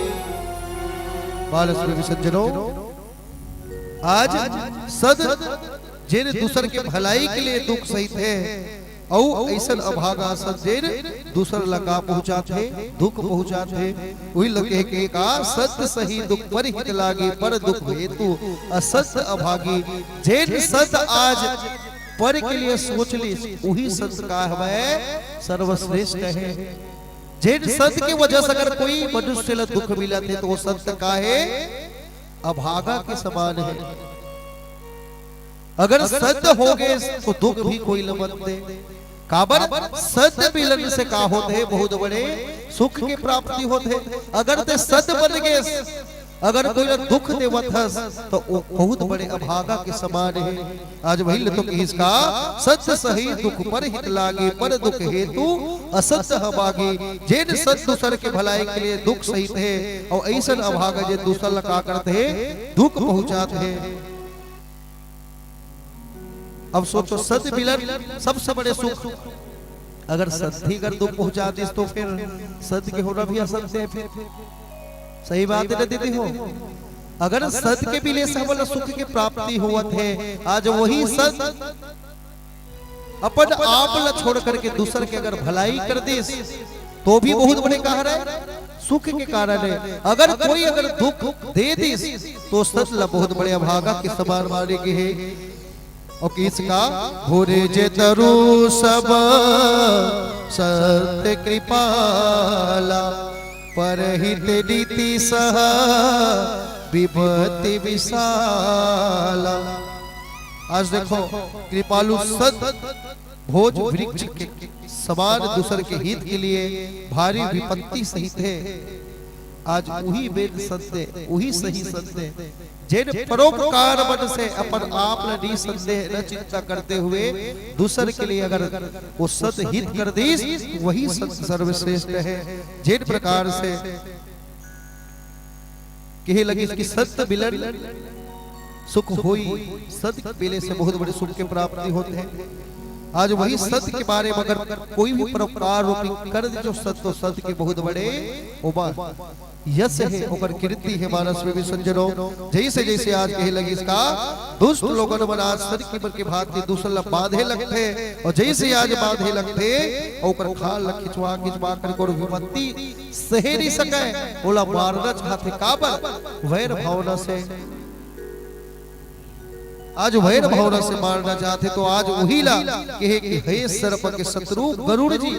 बाल सुरभि सज्जनों, आज संत जेन दूसर के भलाई के लिए दुख सहिथे, अउ अइसन अभागा संत जेन दूसर ला का पहुंचाथे, दुख पहुंचाथे। उही ल कहे के का, संत सहई दुख परहित लागी, पर दुख हेतु असंत अभागी। जेन संत आज पर के लिए सोच लिस, उही संत का हवय, सर्वश्रेष्ठ हे। जेन संत के वजह से अगर कोई मनुष्य ला दुख मिलत हे, तो वो संत का हे? अभागा के समान हे। अगर संत हो गे तो दुख भी कोई ल मत दे। काबर? संत मिलन से का होथे? बहुत बड़े सुख के प्राप्ति होथे। अगर तैं संत बन गेस, अगर कोई ल दुख देवत हस, तो वो बहुत बड़े अभागा के समान हे। आज वही ल तो कहिस का, संत सहई दुख परहित लागी, पर दुख हेतु असंत अभागी। जेन संत दूसर के भलाई के लिए दुख सहिथे, अउ अइसन अभागा जे दूसर ल का करथे, दुख पहुंचाथे। अब सोचो, संत मिलन सबसे बड़े सुख। अगर संत ही अगर दुख पहुंचा दिस, तो फिर संत के होना भी असंत हे। फिर सही बात हे ना दीदी हो? अगर संत के मिले से हमन ला सुख के प्राप्ति होवत हे, आज वही संत अपन आप ला छोड़ करके दूसर के अगर भलाई कर दिस, तो भी बहुत बड़े का हरय, सुख के कारण हे। अगर कोई अगर दुख दे दिस, तो संत ला बहुत बड़े अभागा के समान माने गे हे। अउ कहिस का, घोरे जे तरु सब संत कृपाला, परहित नीति सह विपत्ति विशाला। आज देखो, कृपालु संत भोज वृक्ष के समान दूसर के हित के लिए भारी विपत्ति सहिथे। आज उही वेद सत्य, उही सही सत्य, जेन परोपकार मन से अपन आप ल निसंदेह न चिंता करते हुए दूसर के लिए अगर वो सत हित कर दीस, वही सत सर्वश्रेष्ठ है। जेन प्रकार से कहे लगिस कि सत मिलन सुख होई, सत के मिले से बहुत बड़े सुख के प्राप्ति होथे। आज वही सत के बारे में अगर कोई भी परोपकार रूपी कर दे जो सत, तो सत के बहुत बड़े ओमा यश हे, ओकर कीर्ति हे। मानस में भी सज्जनों, जैसे जैसे आज कहे लगिस का दुष्ट लोगन मन आज सर की मन के भांति दूसर ला बांधे लगथे, और जैसे आज बांधे लगथे, ओकर खाल ला खिंचवा खिंचवा कर ओकर विपत्ति सहे नहीं सके, ओला मारना चाहथे। काबर? वैर भावना से। आज वैर भावना से मारना चाहथे, तो आज उही ला कहे कि हे सर्प के शत्रु गरुड़ जी,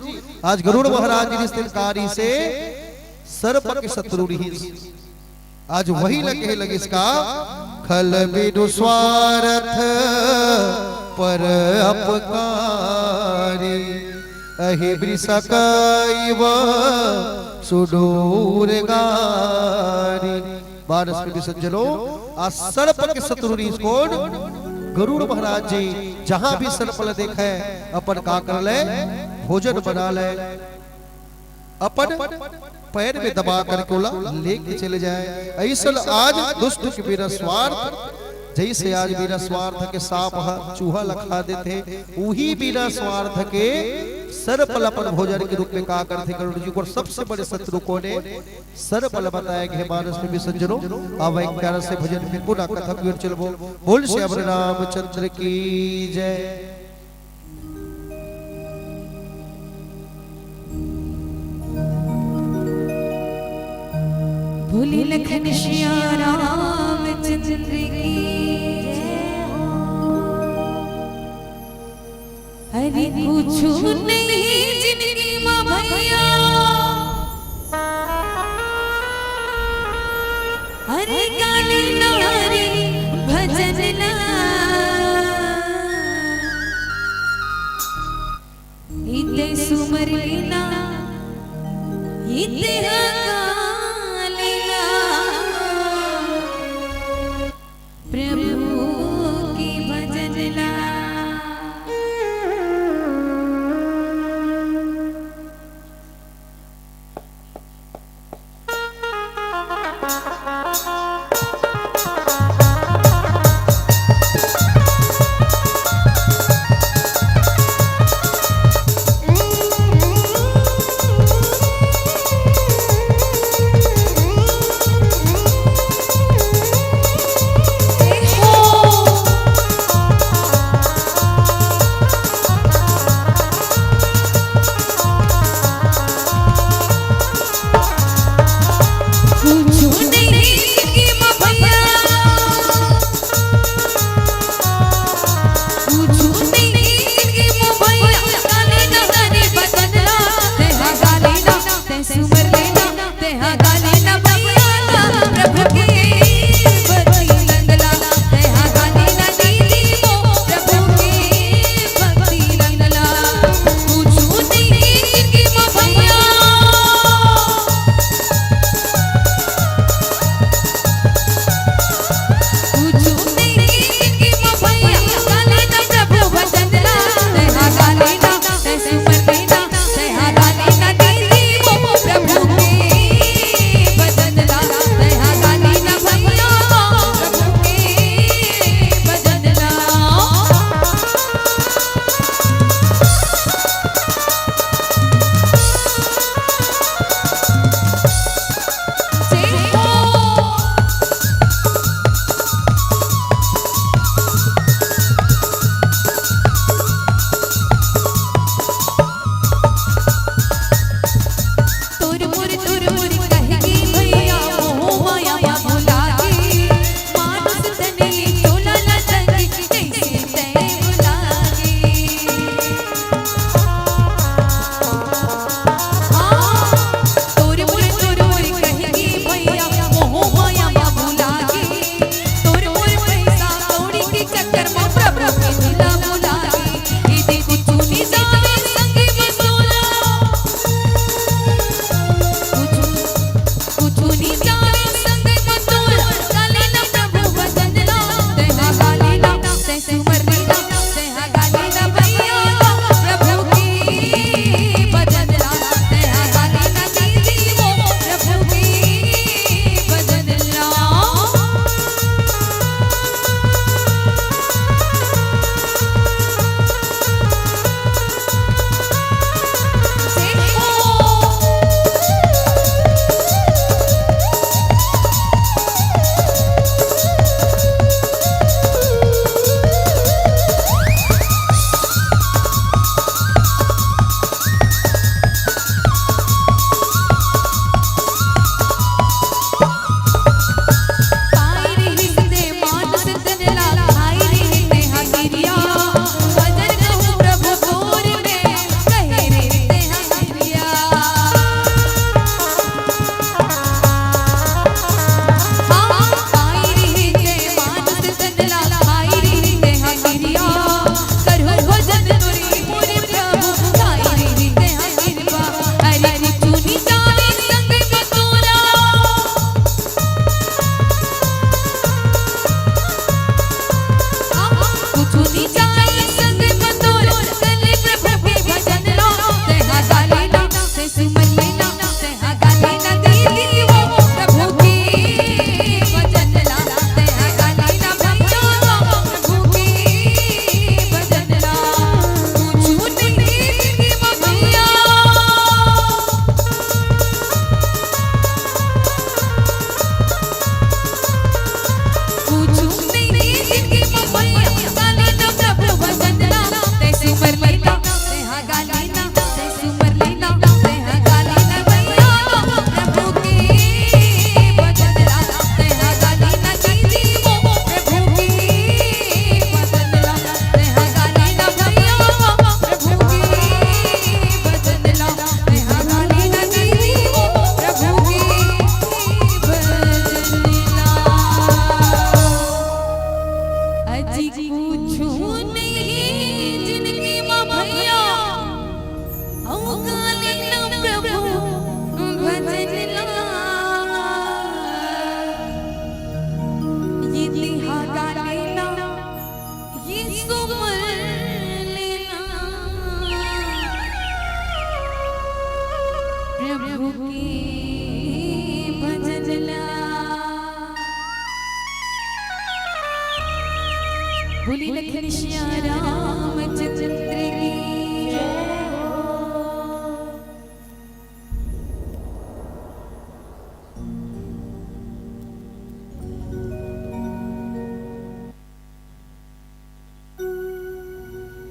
आज गरुड़ महाराज जी निस्तिनकारी से सर्प के शत्रु रहिस। आज वही ला कहे लगिस का, खल बिनु स्वार्थ पर अपकारी, अहि वृषक इव सुडूर गारी। मानस में भी सज्जनों, आज सर्प के शत्रु रहिस कोन? गरुड़ महाराज जी। जहां भी सर्प ल देखे, अपन का कर ले? भोजन बना ले, अपन पैर में दबा करके ओला लेके चले जाए। ऐसन आज दुष्ट के बिना स्वार्थ, जैसे आज बिना स्वार्थ के सांप ह चूहा ल खा देथे, उही बिना स्वार्थ के सर्प ल अपन भोजन के रूप में का करथे गरुड़ जी। ओकर सबसे बड़े शत्रु कोन हे? सर्प ल बताए गे हे। मानस में भी सज्जनों, अब एक प्यारा से भजन में पुनः कथा की ओर चलबो। बोल श्री रामचंद्र की जय। बोले लखन सिया रामचंद्र की जय हो। अरे कुछु नहीं जिंदगी मा भैया, अरे गाली ना रे भजन ना, इते सुमर लेना, इते हका लेना। प्रभु के भजन ला।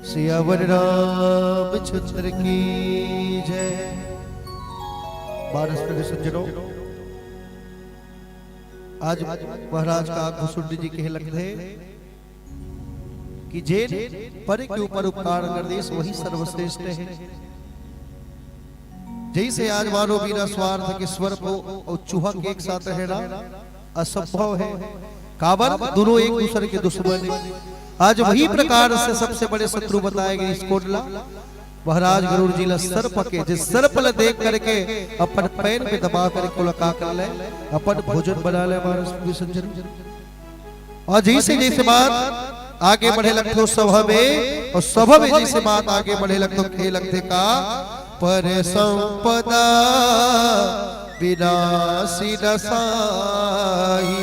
सियावर रामचंद्र की जय। बारह सौ सज्जनों, आज महाराज का आंख खुसुंडी जी कहे लगथे कि जेन पर के ऊपर उपकार कर देस, वही सर्वश्रेष्ठ हे। जैसे आज मानो बिना स्वार्थ के स्वर्प अउ चूहा के एक साथ रहना असंभव हे, काबर दोनों एक दूसरे के दुश्मन हे। आज वही प्रकार से सबसे बड़े शत्रु बताए गए इस्कोन ला, महाराज गरुड़ जी ला सर्प के, जे सर्प ला देख करके अपन पैर में दबा करके ओला का कर ले, अपन भोजन बना ले। मानस विसर्जन। अउ जइसे जइसे बात आगे बढ़े लगथे ओ सभा में, अउ सभा में जइसे बात आगे बढ़े लगथे, कहे लगथे का, पर संपदा बिनासी नसाही,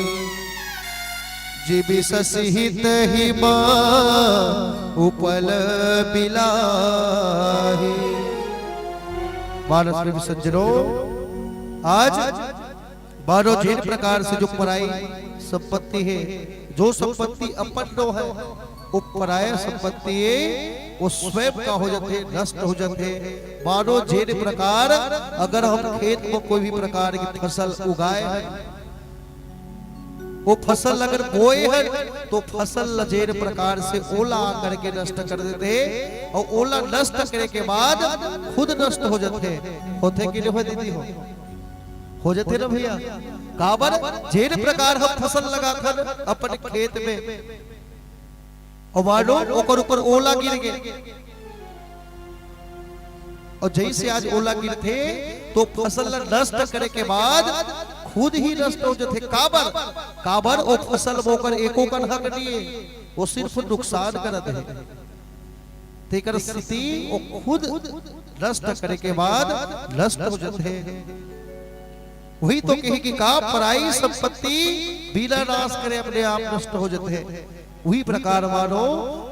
जीविस सिहित ही मा उपल बिलाही। मानस में भी सज्जनों, आज मानो जेन प्रकार से जो पराई संपत्ति हे, जो संपत्ति अपन नो हे, वो पराया संपत्ति हे, वो स्वयं का हो जाथे, नष्ट हो जाथे। मानो जेन प्रकार अगर हम खेत में कोई भी प्रकार की फसल उगाए हे, वो फसल अगर बोए हे, तो फसल ला जेन प्रकार से ओला आकर के नष्ट कर देथे, अउ ओला नष्ट करे के बाद खुद नष्ट हो जाथे। होथे कि नहीं होय दीदी हो? हो जाथे ना भैया। काबर, जेन प्रकार हम फसल लगाथन अपन खेत में, अउ मानो ओकर ऊपर ओला गिर गे, अउ जइसे आज ओला गिरथे तो फसल ला नष्ट करे के बाद खुद ही नष्ट हो जाथे। काबर, काबर ओ फसल में ओकर एको कन हक नहीं हे, वो सिर्फ नुकसान करत हे। तेकर सेती वो खुद नष्ट करे के बाद नष्ट हो जाथे। वही तो कहे कि का पराई संपत्ति बिना नाश करे अपने आप नष्ट हो जाथे। वही प्रकार मानो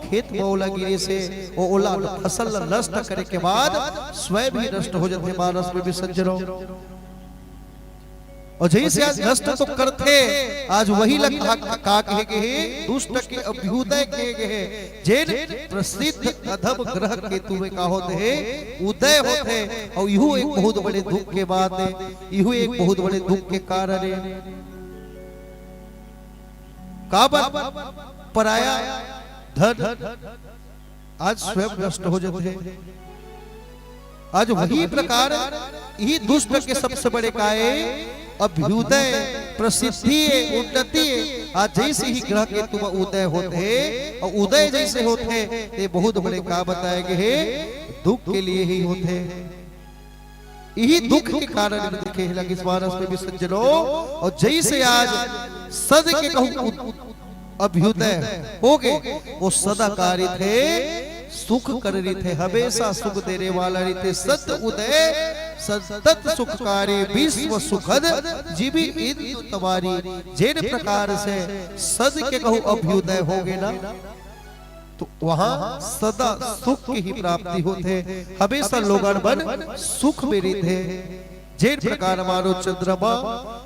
खेत में ओला गिरे से ओ ओला फसल ला नष्ट करे के बाद स्वयं भी नष्ट हो जाथे। मानस में भी सज्जनों, अउ जइसे आज नष्ट तो करथे, आज वही ला का, का कहे गे हे, दुष्ट के अभ्युदय कहे गे हे। जेन प्रसिद्ध अधम ग्रह केतु में का होत हे, उदय होत हे, अउ इहू एक बहुत बड़े दुख के बात हे, इहू एक बहुत बड़े दुख के कारण हे। काबर, पराया धन आज स्वयं नष्ट हो जाथे। आज वही प्रकार इही दुष्ट के सबसे बड़े काय अभ्युदय, प्रसिद्धि, उन्नति। आज जइसे ही ग्रह केतु में उदय होथे, अउ उदय जइसे होथे, ते बहुत बड़े का बताए गे हे, दुख के लिए ही होथे। इही दुख के कारण में देखे हे लगिस मानस में भी सज्जनों। अउ जइसे आज सद के कहूं उत-, अभ्युदय हो गे, वो सदा का रहिथे, सुख कर रहिथे, हमेशा सुख देने वाला रहिथे। सत उदय संतत सुखकारी, विश्व सुखद जीवी इंदु तवारी। जेन प्रकार से सद के कहूं अभ्युदय हो गे ना, तो वहां सदा सुख की ही प्राप्ति होथे, हमेशा लोगन मन सुख में रहिथे। जेन प्रकार मानो चंद्रमा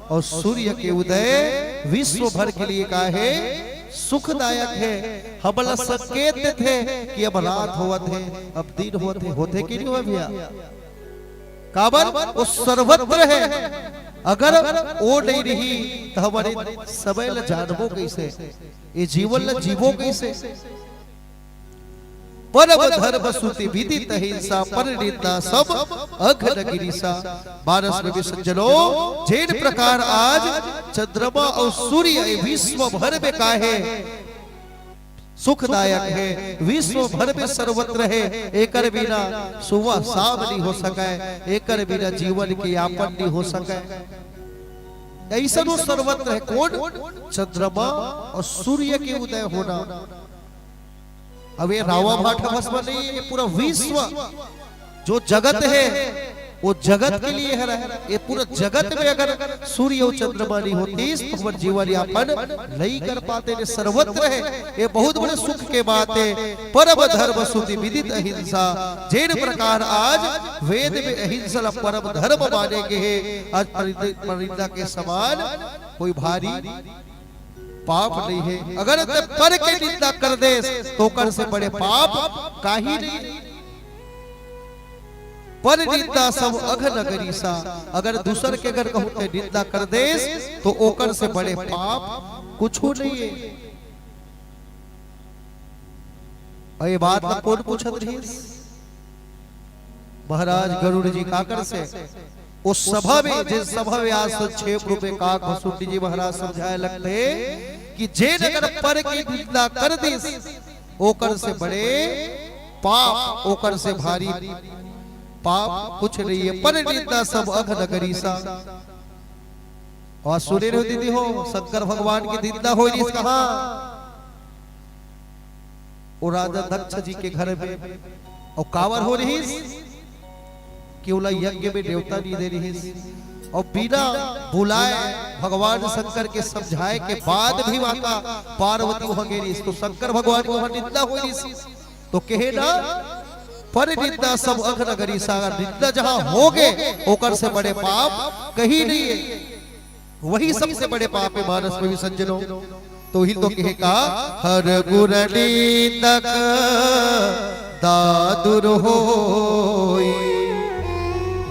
अउ सूर्य के उदय विश्व भर के लिए का हे, सुखदायक हे, हमला संकेत देथे कि अब रात होवत हे, अब दिन होवत हे। होथे कि नहीं होय भैया? काबर, वो सर्वत्र हे। अगर वो नहीं रही, तो हमन समय ला जानबो कइसे, ये जीवन ला जीबो कइसे? परम धर्म सुति विदित अहिंसा, पर निंदा सब अघन गिरिसा। मानस में भी सज्जनों, जेन प्रकार आज चंद्रमा अउ सूर्य ये विश्व भर में का हे, सुखदायक हे, विश्व भर में सर्वत्र हे, एकर बिना सुबह शाम नहीं हो सकय, एकर बिना जीवन के यापन नहीं हो सकय। अइसन वो सर्वत्र हे। कोन? चंद्रमा अउ सूर्य के उदय होना। अब ये रावा भाठा भस्म नहीं हे, ये पूरा विश्व जो जगत हे, वो जगत के लिए हरय। ये पूरा जगत में अगर सूर्य अउ चंद्रमा नहीं होतिस, तो हमर जीवन यापन नहीं कर पाते। ये सर्वत्र हे, ये बहुत बड़े सुख के बात हे। परम धर्म सुति विदित अहिंसा, जेन प्रकार आज वेद में अहिंसा ला परम धर्म माने गे हे, आज परिंद-, परिंदा के समान कोई भारी पाप नहीं है। अगर ते पर के निंदा कर देस, तो ओकर से बड़े पाप काही नहीं। पर निंदा सब अघ न करीसा। अगर दूसर के अगर कहूं ते निंदा कर देस, तो ओकर से बड़े पाप कुछ नहीं है। अउ ये बात ला कोन पूछत रहिस? महाराज गरुड़ जी काकर से? ओ सभा में, जिस सभा में आज संक्षेप रूप में काक भसुंडी जी महाराज समझाए लगथे कि जेन अगर पर की निंदा कर दिस, ओकर से बड़े पाप, ओकर से भारी पाप कुछ नहीं है। पर निंदा सब अघ न करीसा। अउ सुने रहो दीदी हो, शंकर भगवान की निंदा होय रिहिस कहां? ओ राजा दक्ष जी के घर में। अउ काबर होय रिहिस? कि ओला यज्ञ में नेवता नहीं दे रिहिस। अउ बिना बुलाए भगवान शंकर के समझाए के बाद भी माता पार्वती वहां गे रिहिस, तो शंकर भगवान के वहां निंदा होय रिहिस। तो कहे ना, पर निंदा सब अघ न करीसा, निंदा जहां होगे, ओकर से बड़े पाप कहीं नहीं है। वही सबसे बड़े पाप है मानस में भी सज्जनों। तो ही तो कहे का, हर गुर निंदक दादुर होई,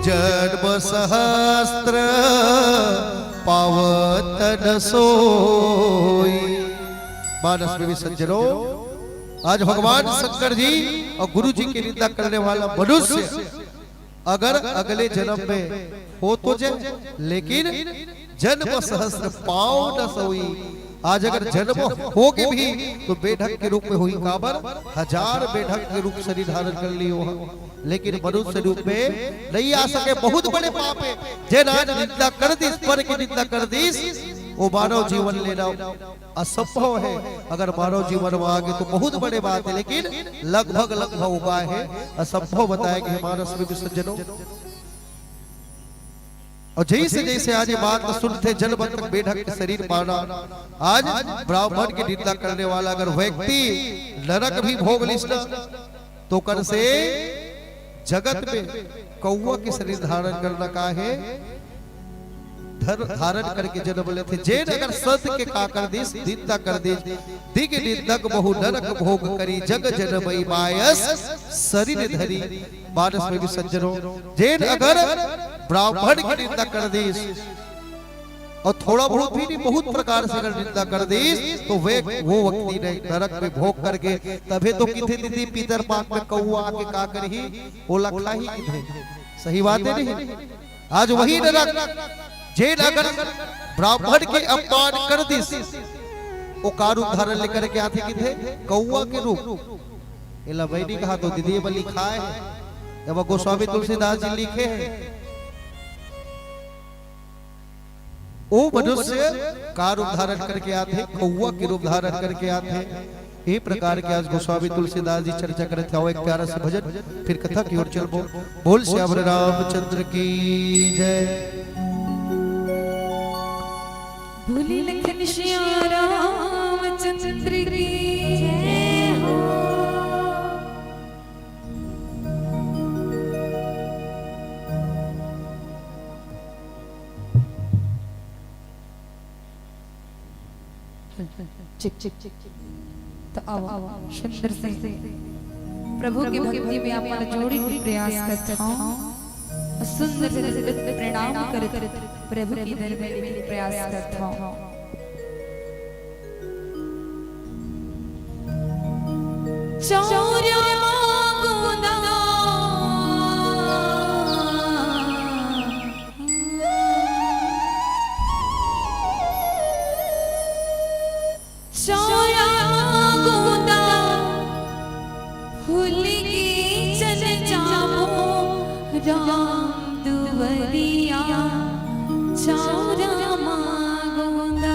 जन्म सहस्त्र पावत न सोई। मानस में भी सज्जनों, आज भगवान शंकर जी और गुरु जी की निंदा करने वाला मनुष्य अगर अगले जन्म में हो तो जय, लेकिन जन्म सहस्त्र पाव न सोई। आज अगर जन्म होगे भी तो बेढंग के रूप में होही, काबर हजार बेढंग के रूप शरीर धारण कर लियो ह, लेकिन मनुष्य रूप में नहीं आ सके। बहुत बड़े पाप है। जेन आज निंदा कर दिस, पर की निंदा कर दिस, वो मानव जीवन लेना असंभव है। अगर मानव जीवन में आगे तो बहुत बड़े बात है, लेकिन लगभग लगभग उपाय है, असंभव बताए गए मानस में भी सज्जनों। और जैसे जैसे आज ये बात सुनथे, जन्म तक बेढंग के शरीर पाना, आज ब्राह्मण की निंदा करने वाला अगर व्यक्ति नरक भी भोग लिस ना, तो कर से जगत में कौवा के शरीर धारण करना का है? धर-, धारण करके जन्म लेथे। जेन अगर सत के का कर दिस, निंदा कर दिस, दिग निंदक बहु नरक भोग करी, जग जनमई मायस शरीर धरी। मानस में भी सज्जनों, जेन अगर ब्राह्मण की निंदा कर दिस और थोड़ा बहुत भी नहीं, बहुत प्रकार से अगर निंदा कर दिस, तो वे, वो व्यक्ति ने नरक में भोग करके, तभे तो किथे दीदी पीतर पाक में कौवा आके का करही, वो लखला ही किथे। सही बात है नहीं? आज वही नरक, जेन अगर ब्राह्मण के अपमान कर दिस, वो का रूप धारण लेकर के आथे किथे? कौवा के रूप। एला वही नहीं कहा तो दीदी, ये बल लिखा है, जब गोस्वामी तुलसीदास जी लिखे हैं, ओ मनुष्य का रूप धारण करके आथे, कौवा के रूप धारण करके आथे। ए प्रकार के आज गोस्वामी तुलसीदास जी चर्चा करत हे। आओ एक प्यारा सा भजन, फिर कथा की ओर चलबो। बोल सियावर रामचंद्र की जय। बोले लखन सिया रामचंद्र की जय हो। चिक, चिक, चिक, चिक। तो आओ, सुंदर से प्रभु की भक्ति में आप मन जोड़ी के प्रयास करत हव। सुंदर से प्रणाम करत प्रभु की दरबार में प्रयास करत हव। चौरा मांगो ना। चौरा मांगो ना, भूल के चल जावो राम दुवरिया, चौरा मांगो ना।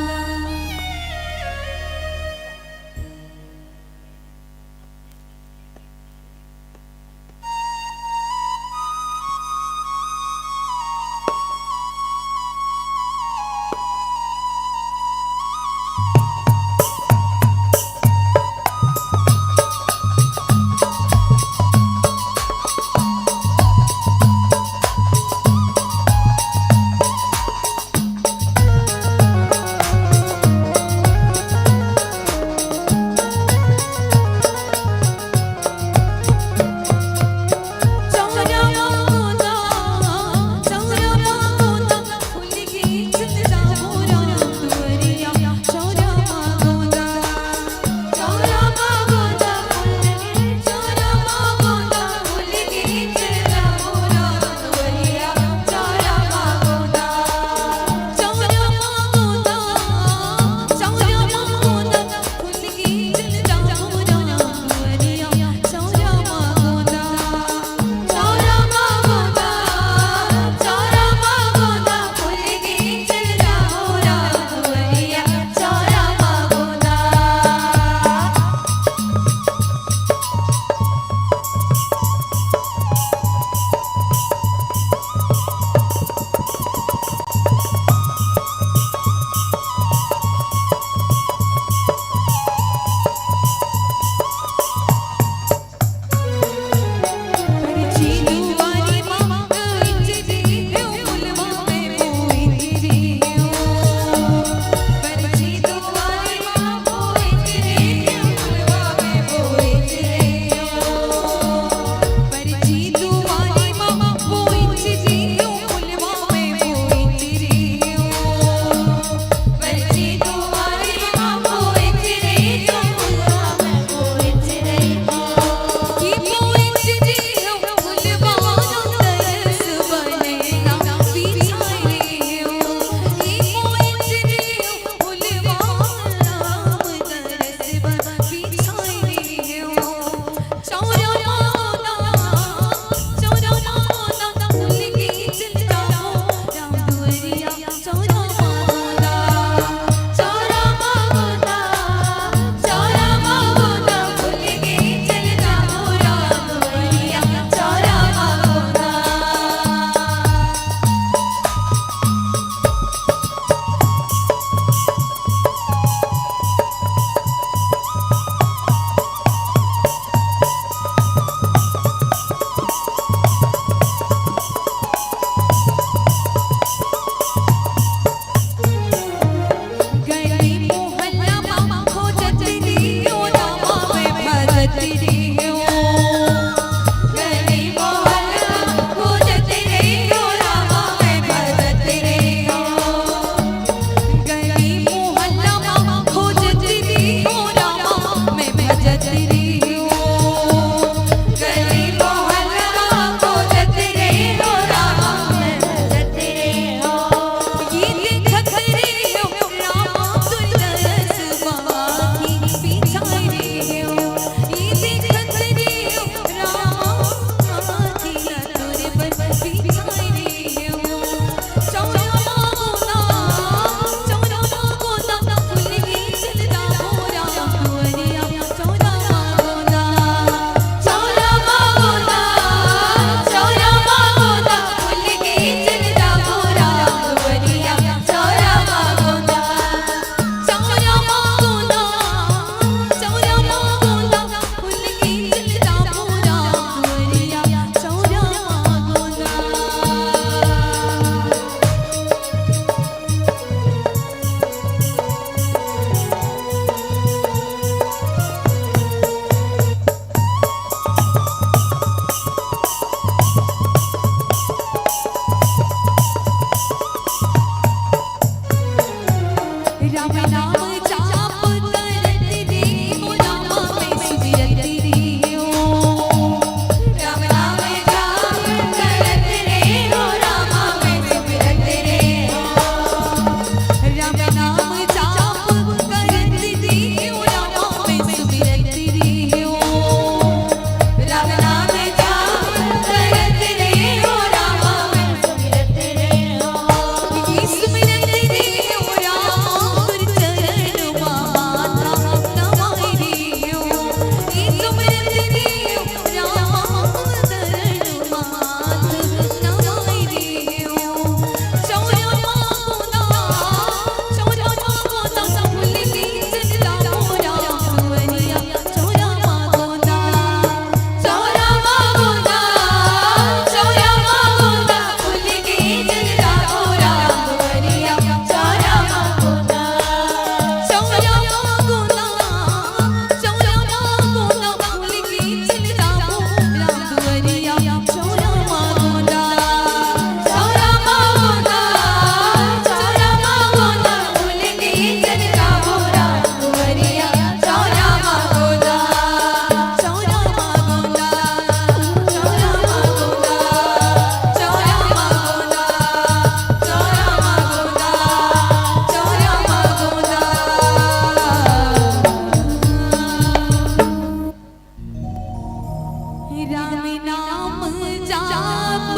राम नाम जाप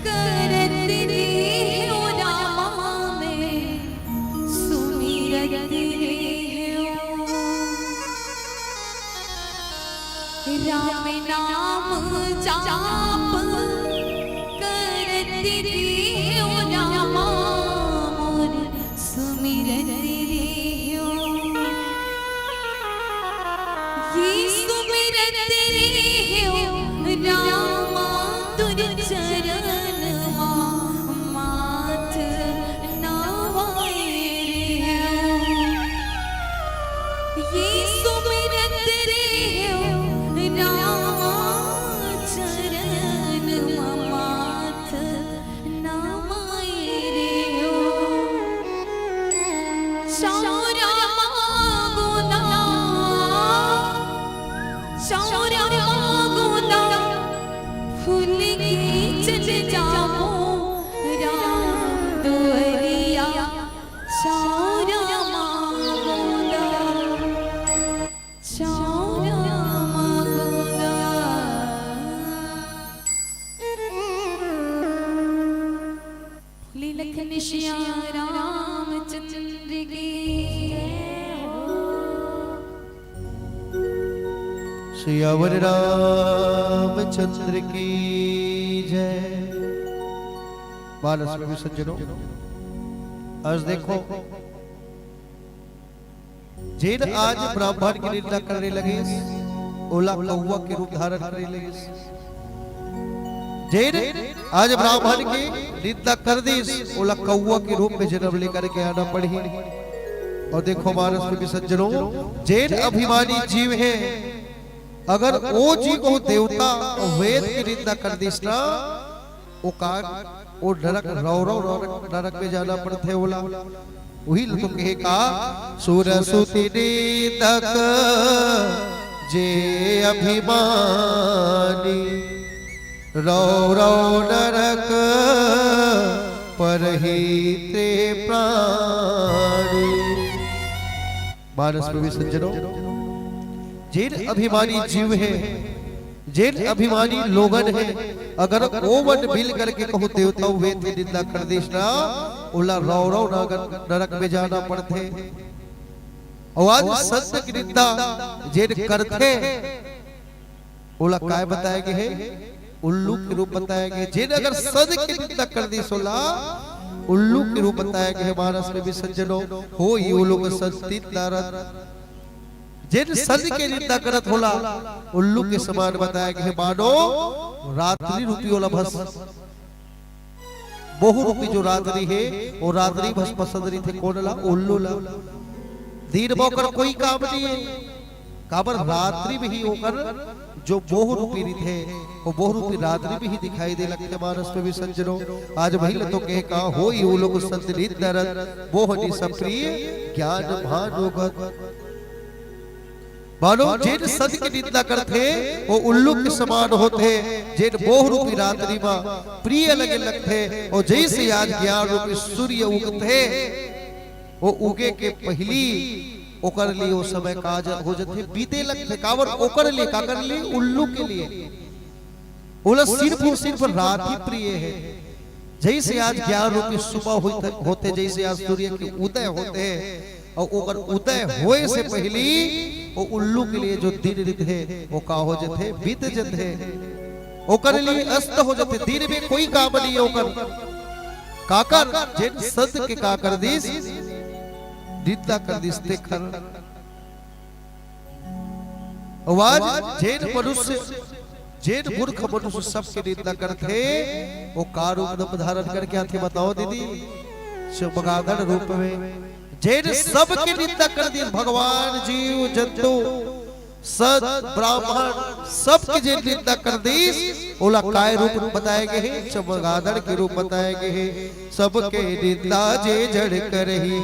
करत रहे हो रामा, मैं सुमिरत रहे हो। राम नाम जाप करत रहे हो रामा, मोर सुमिरत रहे हो। ये सुमिरत रहे हो रामा, तोर चरण मा माथ नवाए रहे हो। ये सुमिरत रहे हो रामा, चरण मा माथ नवाए रहे हो। चौरा मांगो ना, चौरा मांगो ना, फूल के चल जाओ राम दुआरिया। चौरा मांगो ना, चौरा मांगो ना। बोले लखन सिया रामचंद्र की। सियावर रामचंद्र की जय। मानस में भी सज्जनों, आज देखो, जेन आज ब्राह्मण की निंदा करने लगिस, ओला कौवा के रूप धारण करे लगिस। जेन आज ब्राह्मण की निंदा कर दिस, ओला कौवा के रूप में जन्म लेकर के आना पड़ही। और देखो मानस में भी सज्जनों, जेन अभिमानी जीव है, अगर ओ जी को देवता और वेद की निंदा कर दिस ना, ओ का, ओ नरक, रौरव नरक, नरक में जाना पड़थे ओला। उही ल तो कहे का, सुर सुति निंदक जे अभिमानी, रौरव नरक परहिते प्राणी। मानस में भी सज्जनों, जेन अभिमानी जीव है, जेन अभिमानी लोगन है, अगर ओमन मिल करके कहूँ देवता वेद के निंदा कर दिस ना, ओला रौरव नगर-, नरक में जाना पड़थे। और आज संत की निंदा जेन करथे, ओला काय बताए गे हे? उल्लू के रूप बताए गे हे। जेन अगर संत के निंदा कर दिस ओला, उल्लू के रूप बताए गे हे। मानस में भी सज्जनों, होई उल्लू के संत निंदा रत। जेन संत के निंदा करत ओला, उल्लू के समान बताए गे हे। मानो रात्रि रूपी ओला भस, मोह रूपी जो रात्रि हे, वो रात्रि भस पसंद रहिथे कोन ला? उल्लू ला। दिन में ओकर कोई काम नहीं है, काबर रात्रि में ही ओकर जो मोह रूपी रहिथे, वो मोह रूपी रात्रि में ही दिखाई दे लगथे। मानस में भी सज्जनों, आज वही ल तो कहे का, होई उल्लू के संत निंदा रत, मोह निसा प्रिय ज्ञान भानुगत। मानो जेन संत के निंदा करथे, वो उल्लू के समान होथे, जेन मोह रूपी रात्रि मा प्रिय लगे लगथे, और जैसे आज ज्ञान रूपी सूर्य उगथे, वो उगे के पहिली ओकर लिए वो समय का ज-, हो जथे, बीते लगथे। काबर? ओकर लिए, काकर लिए? उल्लू के लिए। ओला सिर्फ और सिर्फ रात ही प्रिय है। जैसे आज ज्ञान रूपी सुबह होत-, होथे, जैसे आज सूर्य के उदय होथे, और ओकर उदय होए से पहिली वो उल्लू के लिए जो दिन रहिथे, वो का हो जथे? बीत जथे। ओकर लिए अस्त हो जथे, दिन में कोई काम नहीं है ओकर। काकर? जेन संत के का कर दिस? निंदा कर दिस तेखर। अउ आज जेन मनुष्य, जेन मूर्ख मनुष्य सबके निंदा करथे, वो का रूप धारण करके आथे, बताओ दीदी? चमगादड़ रूप में। जेन सबके निंदा कर दिस, भगवान, जीव, जंतु, संत, ब्राह्मण, सबके जेन निंदा कर दिस, ओला काय रूप बताए गे हे? चमगादड़ के रूप बताए गे हे। सबके निंदा जे जड़ करही,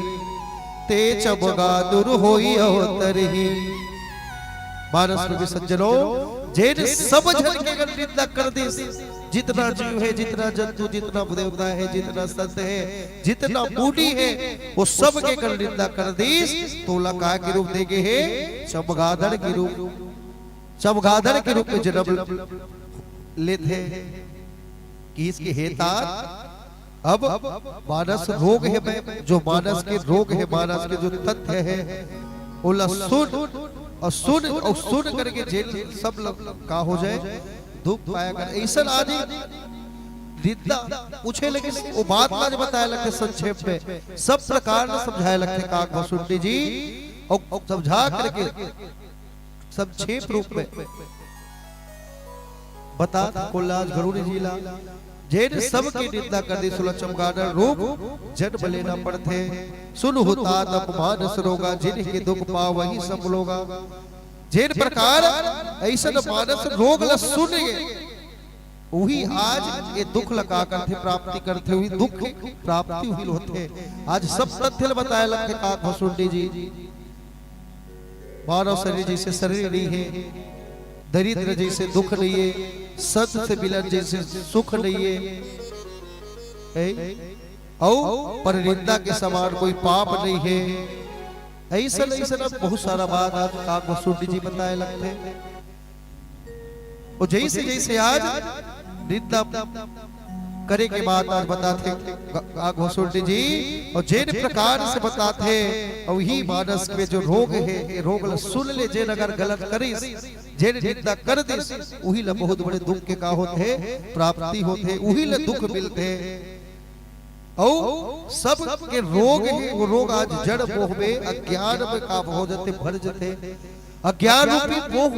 ते चमगादुर होई अवतरही। मानस में भी सज्जनों, जेन सब झन के अगर निंदा कर दिस, जितना जीव हे, जितना जंतु, जितना देवता हे, जितना संत हे, जितना मुनि हे, वो सब के अगर निंदा कर दिस, तो ओला का के रूप दे गे हे? चमगादड़ के रूप, चमगादड़ के रूप में जन्म लेथे। कि इसके हे तात, अब मानस रोग हे, मैं जो मानस के रोग हे, मानस के जो तथ्य हे, ओला सुन, और सुन, और सुन करके जेन सब ल-, का हो जाए, दुख पाया कर। अइसन आदि निंदा पूछे लगिस, वो बात ला आज बताए लगथे संक्षेप में, सब प्रकार ले समझाए लगथे काक भसुंडी जी, और समझा करके संक्षेप रूप में बतात कोल्लाज गरुड़ जी ला, जेन सबके निंदा कर दिस, ओला चमगादड़ रूप जन्म लेना पड़थे। सुनहु तात अब मानस रोगा, जिनके दुख पावहि सब लोगा। जेन प्रकार अइसन मानस रोग ला सुन के, उही आज ये दुख ला का करथे, प्राप्ति करथे, उही दुख प्राप्ति उही होथे। आज सब तथ्य ला बताए लगथे काक भसुंडी जी। मानव शरीर जइसे शरीर नइ हे, दरिद्र जइसे दुख नइ हे, संत से मिलन जइसे सुख नइ हे, हे? अउ पर निंदा के समान कोई पाप नइ हे। अइसन, अइसन अब बहुत सारा बात आज काक भसुंडी जी बताए लगथे। अउ जइसे, जइसे आज निंदा करे के बात आज बताथे काक भसुंडी जी, अउ जेन प्रकार से बताथे, अउ इही मानस में जो रोग हे, ये रोग ला सुन ले, जेन अगर गलत करिस, जेन निंदा कर दिस, उही ला बहुत बड़े दुख के का होथे, प्राप्ति होथे, उही ला दुख मिलथे। अउ सब के रोग हे, वो रोग आज जड़ मोह में, अज्ञान में का हो जथे, भर जथे। अज्ञान रूपी मोह,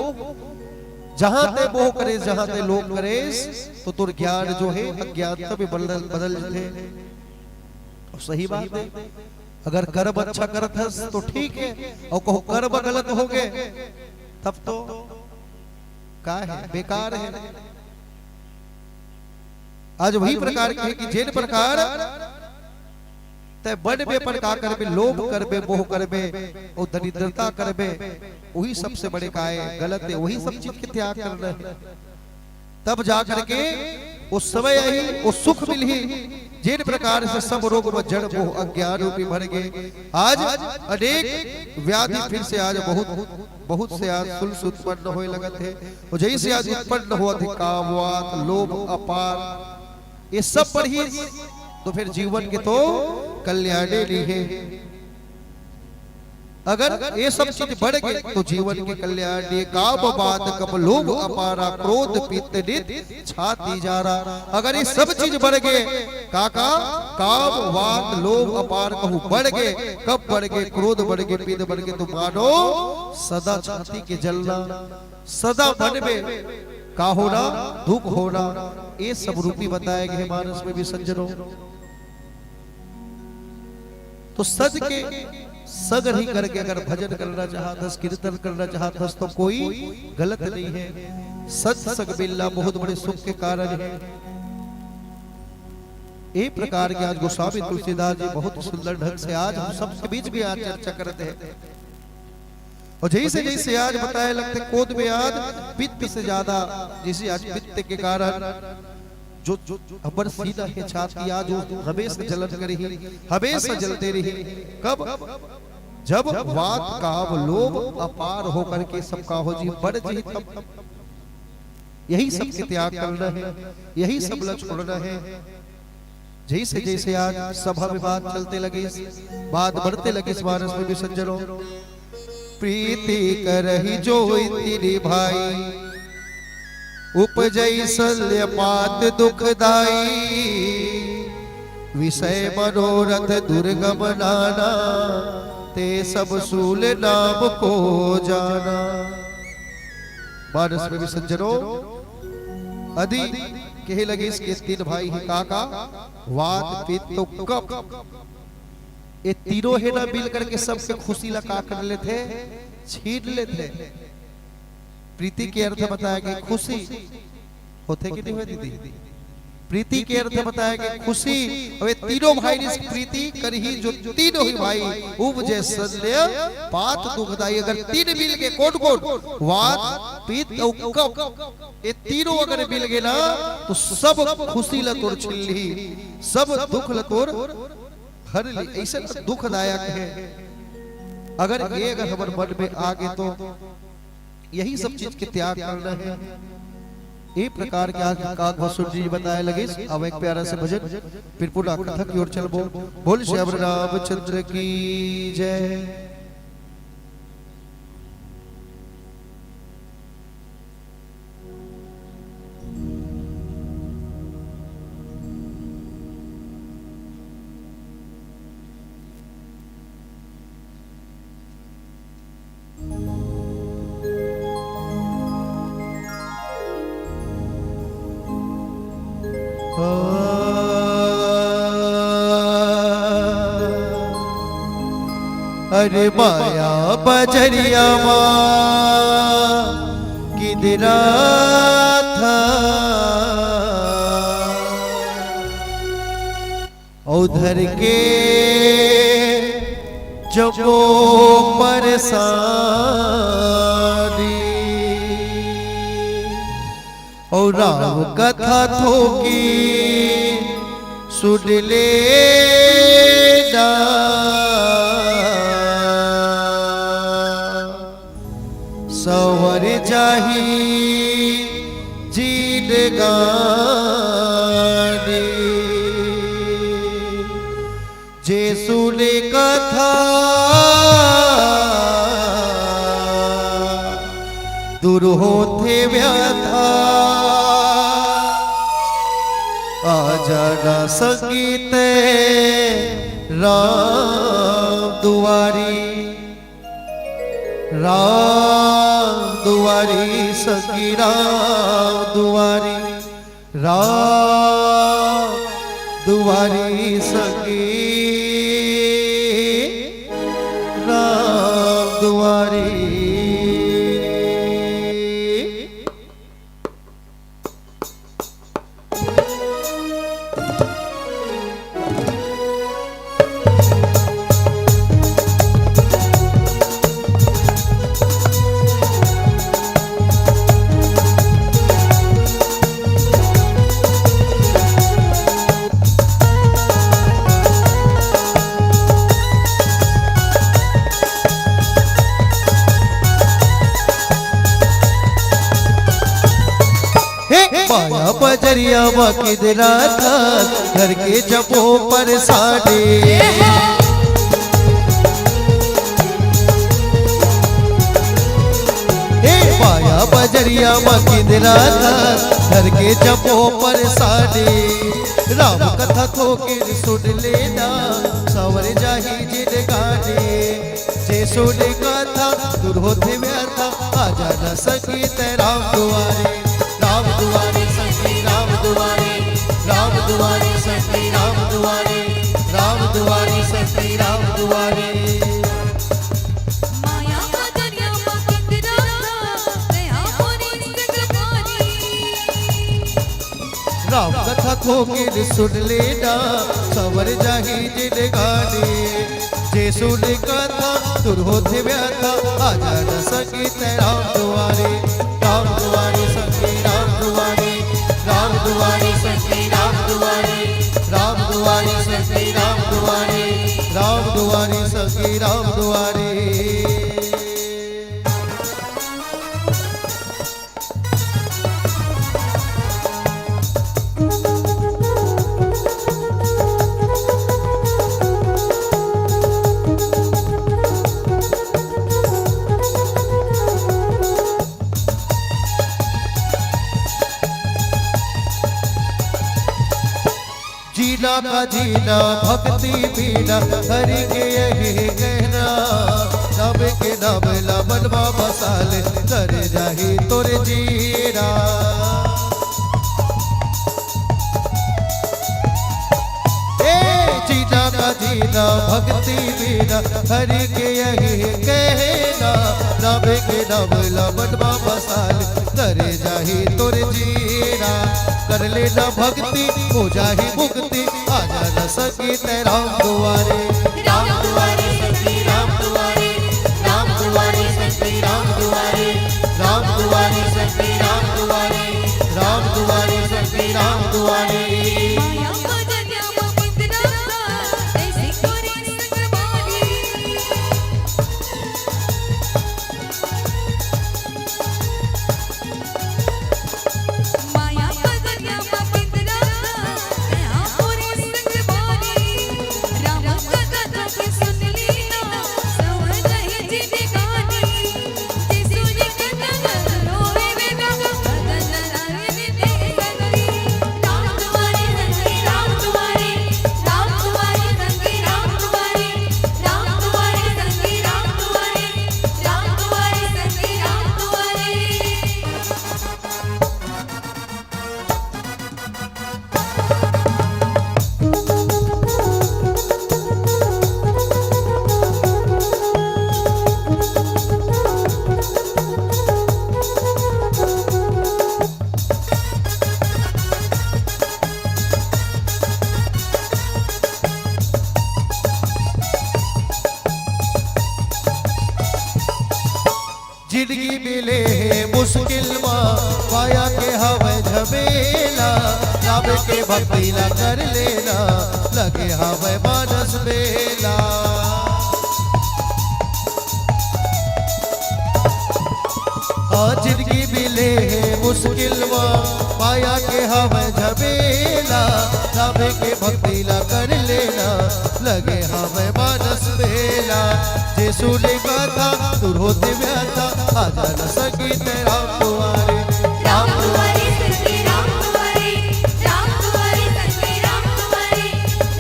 जहां ते मोह करेस, जहां ते लोभ करेस, तो तोर ज्ञान जो हे, अज्ञानता में बदल, बदल जथे। अउ सही बात हे, अगर कर्म अच्छा करत हस तो ठीक हे, अउ कहूं कर्म गलत हो गे, तब तो का हे, बेकार हे। आज वही प्रकार के हे कि जेन प्रकार तैं मन में अपन का करबे, लोभ करबे, मोह करबे, अउ दरिद्रता करबे, वही सबसे बड़े का हे, गलत हे, वही सब चीज के त्याग करना हे। तब जा करके वो समय आही, वो सुख मिलही, जेन प्रकार से सब रोग में जड़ मोह अज्ञान रूपी भर गे। आज अनेक व्याधि फिर से आज बहुत, बहुत से आज सुल से उत्पन्न होए लगत हे। अउ जइसे आज उत्पन्न होवत हे काम, वात, लोभ अपार, ये सब बढ़ही तो फिर जीवन के तो कल्याणे नइ हे। अगर ये सब चीज बढ़ गे तो जीवन के कल्याण नइ हे। काम वात कप लोभ अपारा, क्रोध पित्त नित छाती जारा। अगर ये सब चीज बढ़ गे, का का? काम वात लोभ अपार कहूं बढ़ गे, कब बढ़ गे? क्रोध बढ़ गे, पित्त बढ़ गे, तो मानो सदा छाती के जलना, सदा मन में का होना, दुख होना, ये सब रूपी बताए गे हे मानस में भी सज्जनों। तो सत के संग रहि करके अगर भजन करना चाहत हस, कीर्तन करना चाहत हस, तो कोई गलत नइ हे। सत संग मिलना बहुत बड़े सुख के कारण हे। ए प्रकार के आज गोस्वामी तुलसीदास जी बहुत सुंदर ढंग से आज हम सबके बीच में आज चर्चा करत हे। अउ जइसे जइसे आज बताए लगथे, क्रोध में आज पित्त से ज्यादा, जइसे आज पित्त के कारण जो, जो हमर सीना हे, छाती आज वो हमेशा जलन करही, हमेशा जलते रही। कब? जब वात काम लोभ अपार होकर के सब का हो जी, बढ़ जी, तब यही सब के त्याग करना हे, यही सब ला छोड़ना हे। जइसे जइसे आज सभा में बात चलते लगिस, बात बढ़ते लगिस मानस में भी सज्जनों। प्रीति करहि जोइ तिनि भाई, उपजइ सल्य पात दुखदाई। विषय मनोरथ दुर्गम नाना, ते सब सूल नाम को जाना। मानस में भी सज्जनों, अदि कहे लगिस के तीन भाई हे, का का? वात, पित्त, कफ। ये तीनों हे ना, मिल करके सबके खुशी ला का कर लेथे? छीन लेथे। प्रीति के अर्थ बताए गे खुशी, होथे कि नइ होय दीदी? प्रीति के अर्थ बताए गे खुशी। अउ ये तीनों भाई निस प्रीति करही जो तीनों ही भाई, उपजे सल्य पात दुखदाई। अगर तीन मिल के कोन कोन? वात, पीत अउ कफ, ये तीनों अगर मिल गे ना, तो सब खुशी ल तोर छीन लिही, सब दुख ल तोर हर ली। ऐसे दुखदायक है। अगर ये अगर हमर मन में आ गे, तो यही सब चीज के त्याग करना है। ए प्रकार के आज काग भस्म जी बताए लगे। अब एक प्यारा से भजन, फिर पुनः कथा की ओर चलबो। बोल श्याम रामचंद्र की जय। अरे माया बजरिया मा किदरा था, अउ धर के जबो परसानी, अउ राम कथा थोकी सुन लेना। संवर जाही जिनगानी। जे सुने कथा दूर होथे व्यथा, आ जाना संगी ते राम दुआरी। राम दुआरी संगी राम दुआरी, राम दुआरी संगी राम दुआरी। हे माया बजरिया मा किदरा था, धर के जबो परसानी। हे माया बजरिया मा किदरा था, धर के जबो परसानी। राम कथा थोकिन सुन लेना, संवर जाही जिनगानी। जे सुने कथा दूर होथे व्यथा, आ जाना संगी ते राम दुआरे। राम दुआरे संगी राम दुआरे, राम दुआरे संगी राम दुआरे, राम दुआरे संगी राम दुआरे। माया बजरिया मा किदरा था, दया मोरी संगवारी। राम कथा थोकिन सुन लेना, संवर जाही जिनगानी। जे सुने कथा दूर होथे व्यथा, आ जाना संगी ते राम दुआरे। राम दुआरे संगी राम दुआरे, राम दुआरे संगी राम दुआरे, राम दुआरे संगी राम दुआरे, राम दुआरे संगी राम दुआरे। जीना का जीना भक्ति बिना, हरि के यही कहना। नाम के नाम ला मन मा बसा ले, तर जाही तोर जीना। ए जीना का जीना भक्ति बिना, हरि के यही कहना। नाम के नाम ला मन मा बसा ले, तर जाही तोर जीना। कर लेना भक्ति, हो जाही मुक्ति, आ जाना संगी ते राम दुआरे। राम दुआरे संगी राम दुआरे, राम दुआरे संगी राम दुआरे, राम दुआरे मुश्किल मा माया के हवय झमेला, राम के भक्ति ला कर लेना, लगे हवय मानस मेला। हाँ, जिंदगी मिले हे मुश्किल मा, माया के हवय झमेला, राम के भक्ति ला कर लेना, लगे हवय मानस मेला। जे सुने गाथा दूर होथे व्यथा, आ जाना संगी तैं राम दुआरे। राम दुआरे संगी राम दुआरे, राम दुआरे संगी राम दुआरे,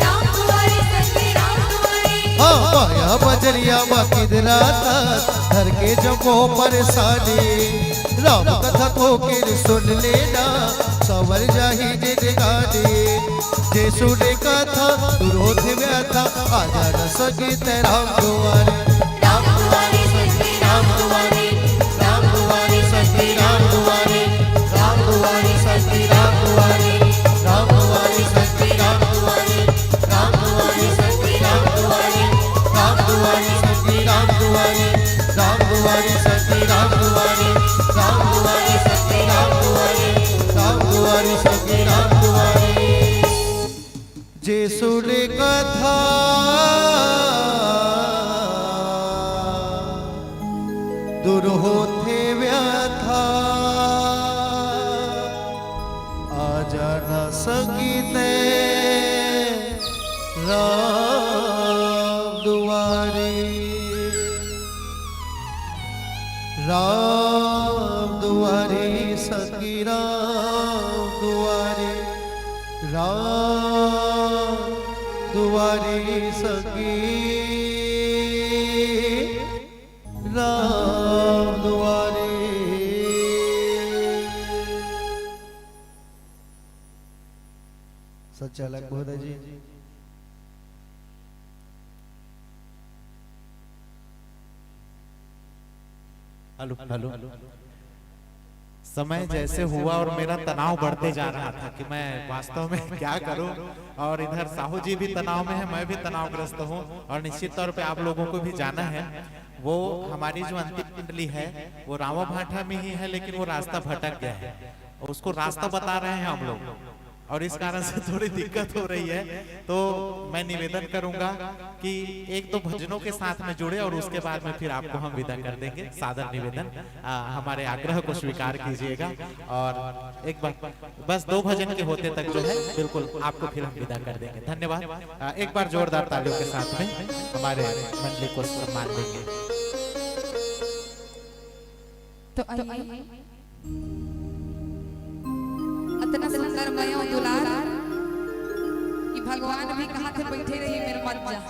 राम दुआरे संगी राम दुआरे। हाँ, माया बजरिया मा किंदराथस, धर के जम्मो परेशानी। राम कथा थोकिन सुन लेना, संवर जाही जिंदगानी। जे सुने कथा दूर होथे व्यथा, आ जाना संगी तैं राम दुआरे। राम दुआरे संगी राम दुआरे, राम दुआरे संगी राम दुआरे, राम दुआरे संगी राम दुआरे, राम दुआरे संगी राम दुआरे, राम दुआरे संगी राम दुआरे, राम दुआरे संगी राम दुआरे, राम दुआरे संगी राम दुआरे, राम दुआरे संगी राम दुआरे, राम दुआरे संगी राम दुआरे। जे सुने कथा दूर होथे व्यथा, आ जाना संगी तैं राम दुआरे। राम दुआरे संगी राम दुआरे, राम दुआरे संगी राम दुआरे। संचालक महोदय जी। Hello, hello. समय जैसे हुआ और मेरा तनाव बढ़ते जा रहा था कि मैं वास्तव में क्या करूं, और इधर साहू जी भी तनाव में है, मैं भी तनावग्रस्त हूं, और निश्चित तौर पे आप लोगों को भी जाना है। वो हमारी जो अंतिम मंडली है, वो रावा भाटा में ही है, लेकिन वो रास्ता भटक गया है, और उसको रास्ता बता रहे हैं हम लोग, और इस कारण से थोड़ी दिक्कत हो रही है। तो मैं निवेदन करूंगा कि एक दो भजनों के साथ में जुड़े और उसके बाद में फिर आपको हम विदा कर देंगे। सादर निवेदन, आ, हमारे आग्रह को स्वीकार कीजिएगा। और एक बार बस दो भजन के होते तक जो है, बिल्कुल आपको फिर हम विदा कर देंगे। धन्यवाद। आ, एक बार जोरदार तालियों के साथ में हमारे मंडली को सम्मान देंगे। तो आइए, अतना सुंदर मया दुलार कि भगवान भी कहा थे, "बैठे रही मेरे, मत जा।"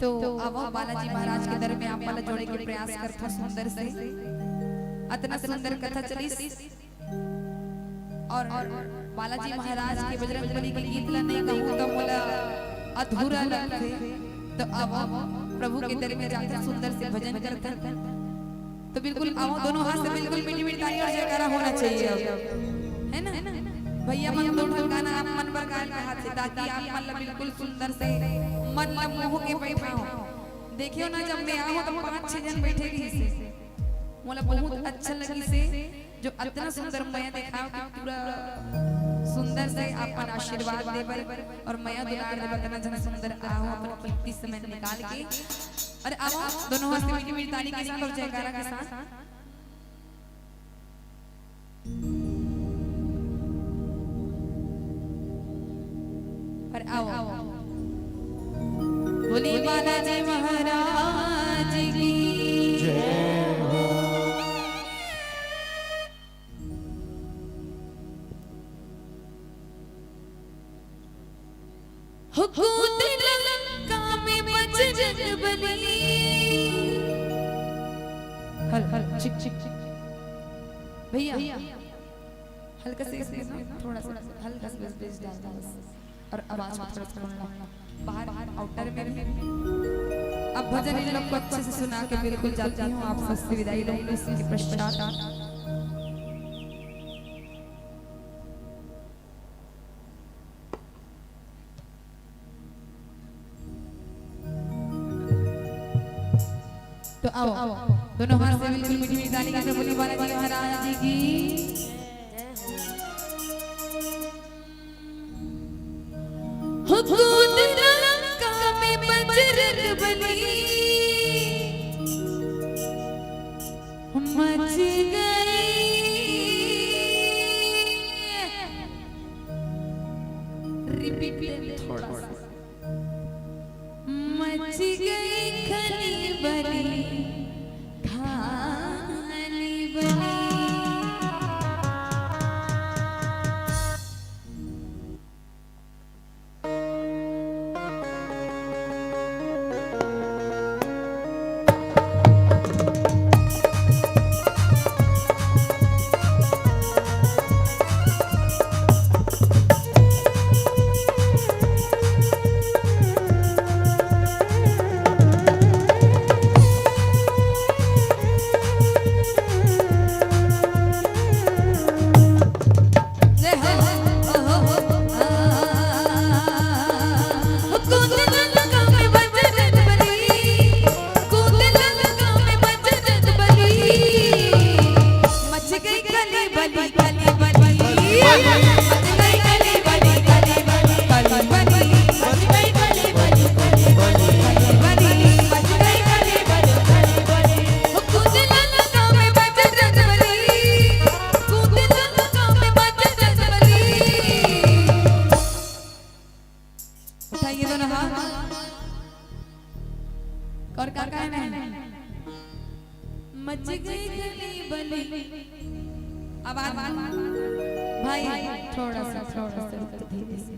तो अब बालाजी महाराज के दर में आप मन ला जोड़े के प्रयास करथों सुंदर से। अतना सुंदर कथा चलिस। और बालाजी महाराज के बजरंग बली के गीत ला नहीं कहूँ तो मोला अधूरा लगथे। तो अब प्रभु के दर में जाके सुंदर से भजन करथन। तो बिल्कुल आओ, दोनों हाथ से बिल्कुल मीठी मीठी ताली और जयकारा होना चाहिए अब, है ना? भैया मन दो ठन गाना आप मन बर गाए कहा थे, ताकि आप मन ला बिल्कुल सुंदर से मन ला मोह के बैठाओ। देखियो ना, जब मैं आऊँ तो पाँच छह जन बैठे रहिसे। मोला बहुत अच्छा लगिसे, जो अतना सुंदर मया देखाओ कि पूरा सुंदर से अपन आशीर्वाद दे बर और मया दुलार दे बर अतना जन सुंदर आओ अपन कीमती समय निकाल के। और आओ, दोनों हाथ से मीठी मीठी ताली के साथ और जयकारा के साथ। पर आओ, बोली बालाजी महाराज की जय हो। हो कूद लंका में बजरंग बली। हल, हल, चिक, चिक, चिक। भैया, हल्का से इसमें ना, थोड़ा सा हल्का सा bass, bass डालना बस। और आवाज को थोड़ा सा खोलना। बाहर, बाहर outer में भी। अब भजन इन लोग को अच्छे से सुना के बिल्कुल जाती हूँ, आप सबसे विदाई लूंगी इसके पश्चात। तो आओ, दोनों हाथ से बिल्कुल मीठी मीठी ताली के साथ बोलिए बालाजी महाराज जी की। हो कूद लंका में बजरंग बली, मच गई। रिपीट थोड़ा सा। मच गई खलीबली, खलीबली। उठाइए दोनों हाथ। और का कहना है? मच गई खलीबली। आवाज भाई, थोड़ा सा, थोड़ा सा ऊपर, धीरे से।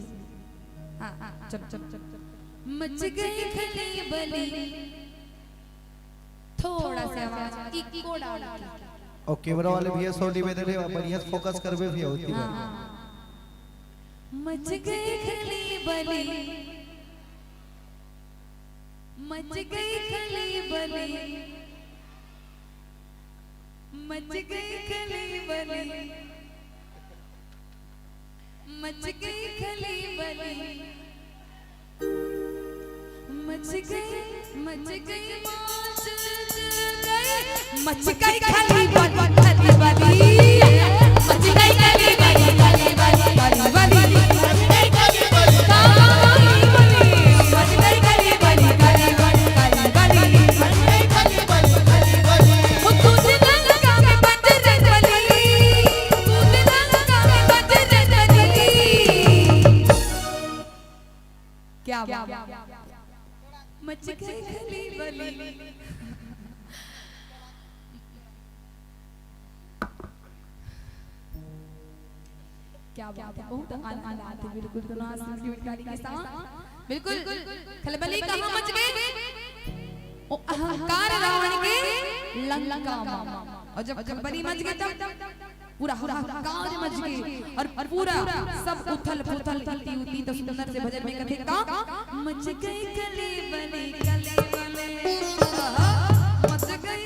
हाँ, हाँ, चल, चल, चल, चल। मच गई खलीबली। थोड़ा सा आवाज इको डाल के। और कैमरा वाले भैया से निवेदन है, बढ़िया से फोकस करबे भैया होती बात। हाँ। मच गई खलीबली, मच गई खलीबली, मच गई खलीबली, मच गई खलीबली। मच गई, मच गई, मच गई, मच गई खलीबली, खलीबली। मच गई खलीबली, खलीबली, खलीबली। मच गई खलीबली, खलीबली, खलीबली। मच गई खलीबली, खलीबली, खलीबली। मच गई खलीबली, खलीबली, खलीबली। वो खुद लंका में बजरंग बली, खुद लंका में बजरंग बली। क्या बात। मच गई खलीबली। क्या बात है, बहुत आनंद आते बिल्कुल दोनों हाथ से मीठी ताली के साथ। बिल्कुल। खलबली कहाँ मच गए? ओ अहंकार रावण के लंका में। और जब खलबली मच गए तब पूरा हाहाकार मच गए और पूरा सब उथल पुथल, इति उति तो सुंदर से भजन में कथे का, मच गई खलबली, खलबली, मच गई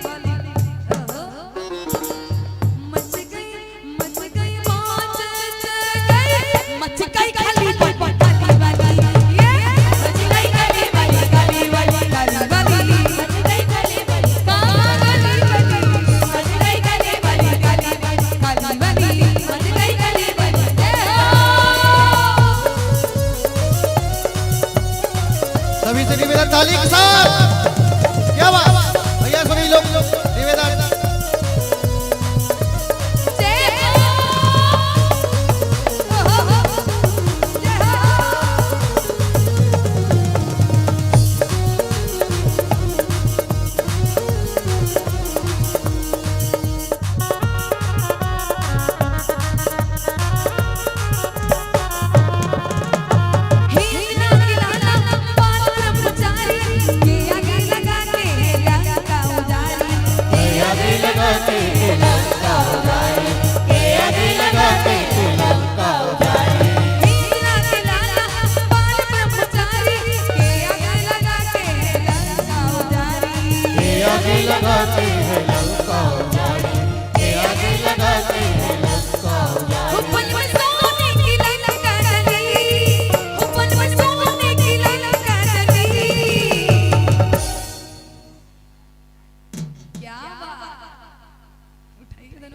खलबली, मच गई, मच गई, मच गई, मच गई खलबली, खलबली, ये मच गई खलबली, खलबली, खलबली। सभी से निवेदन ताली के साथ। क्या बात भैया, सभी लोग निवेदन।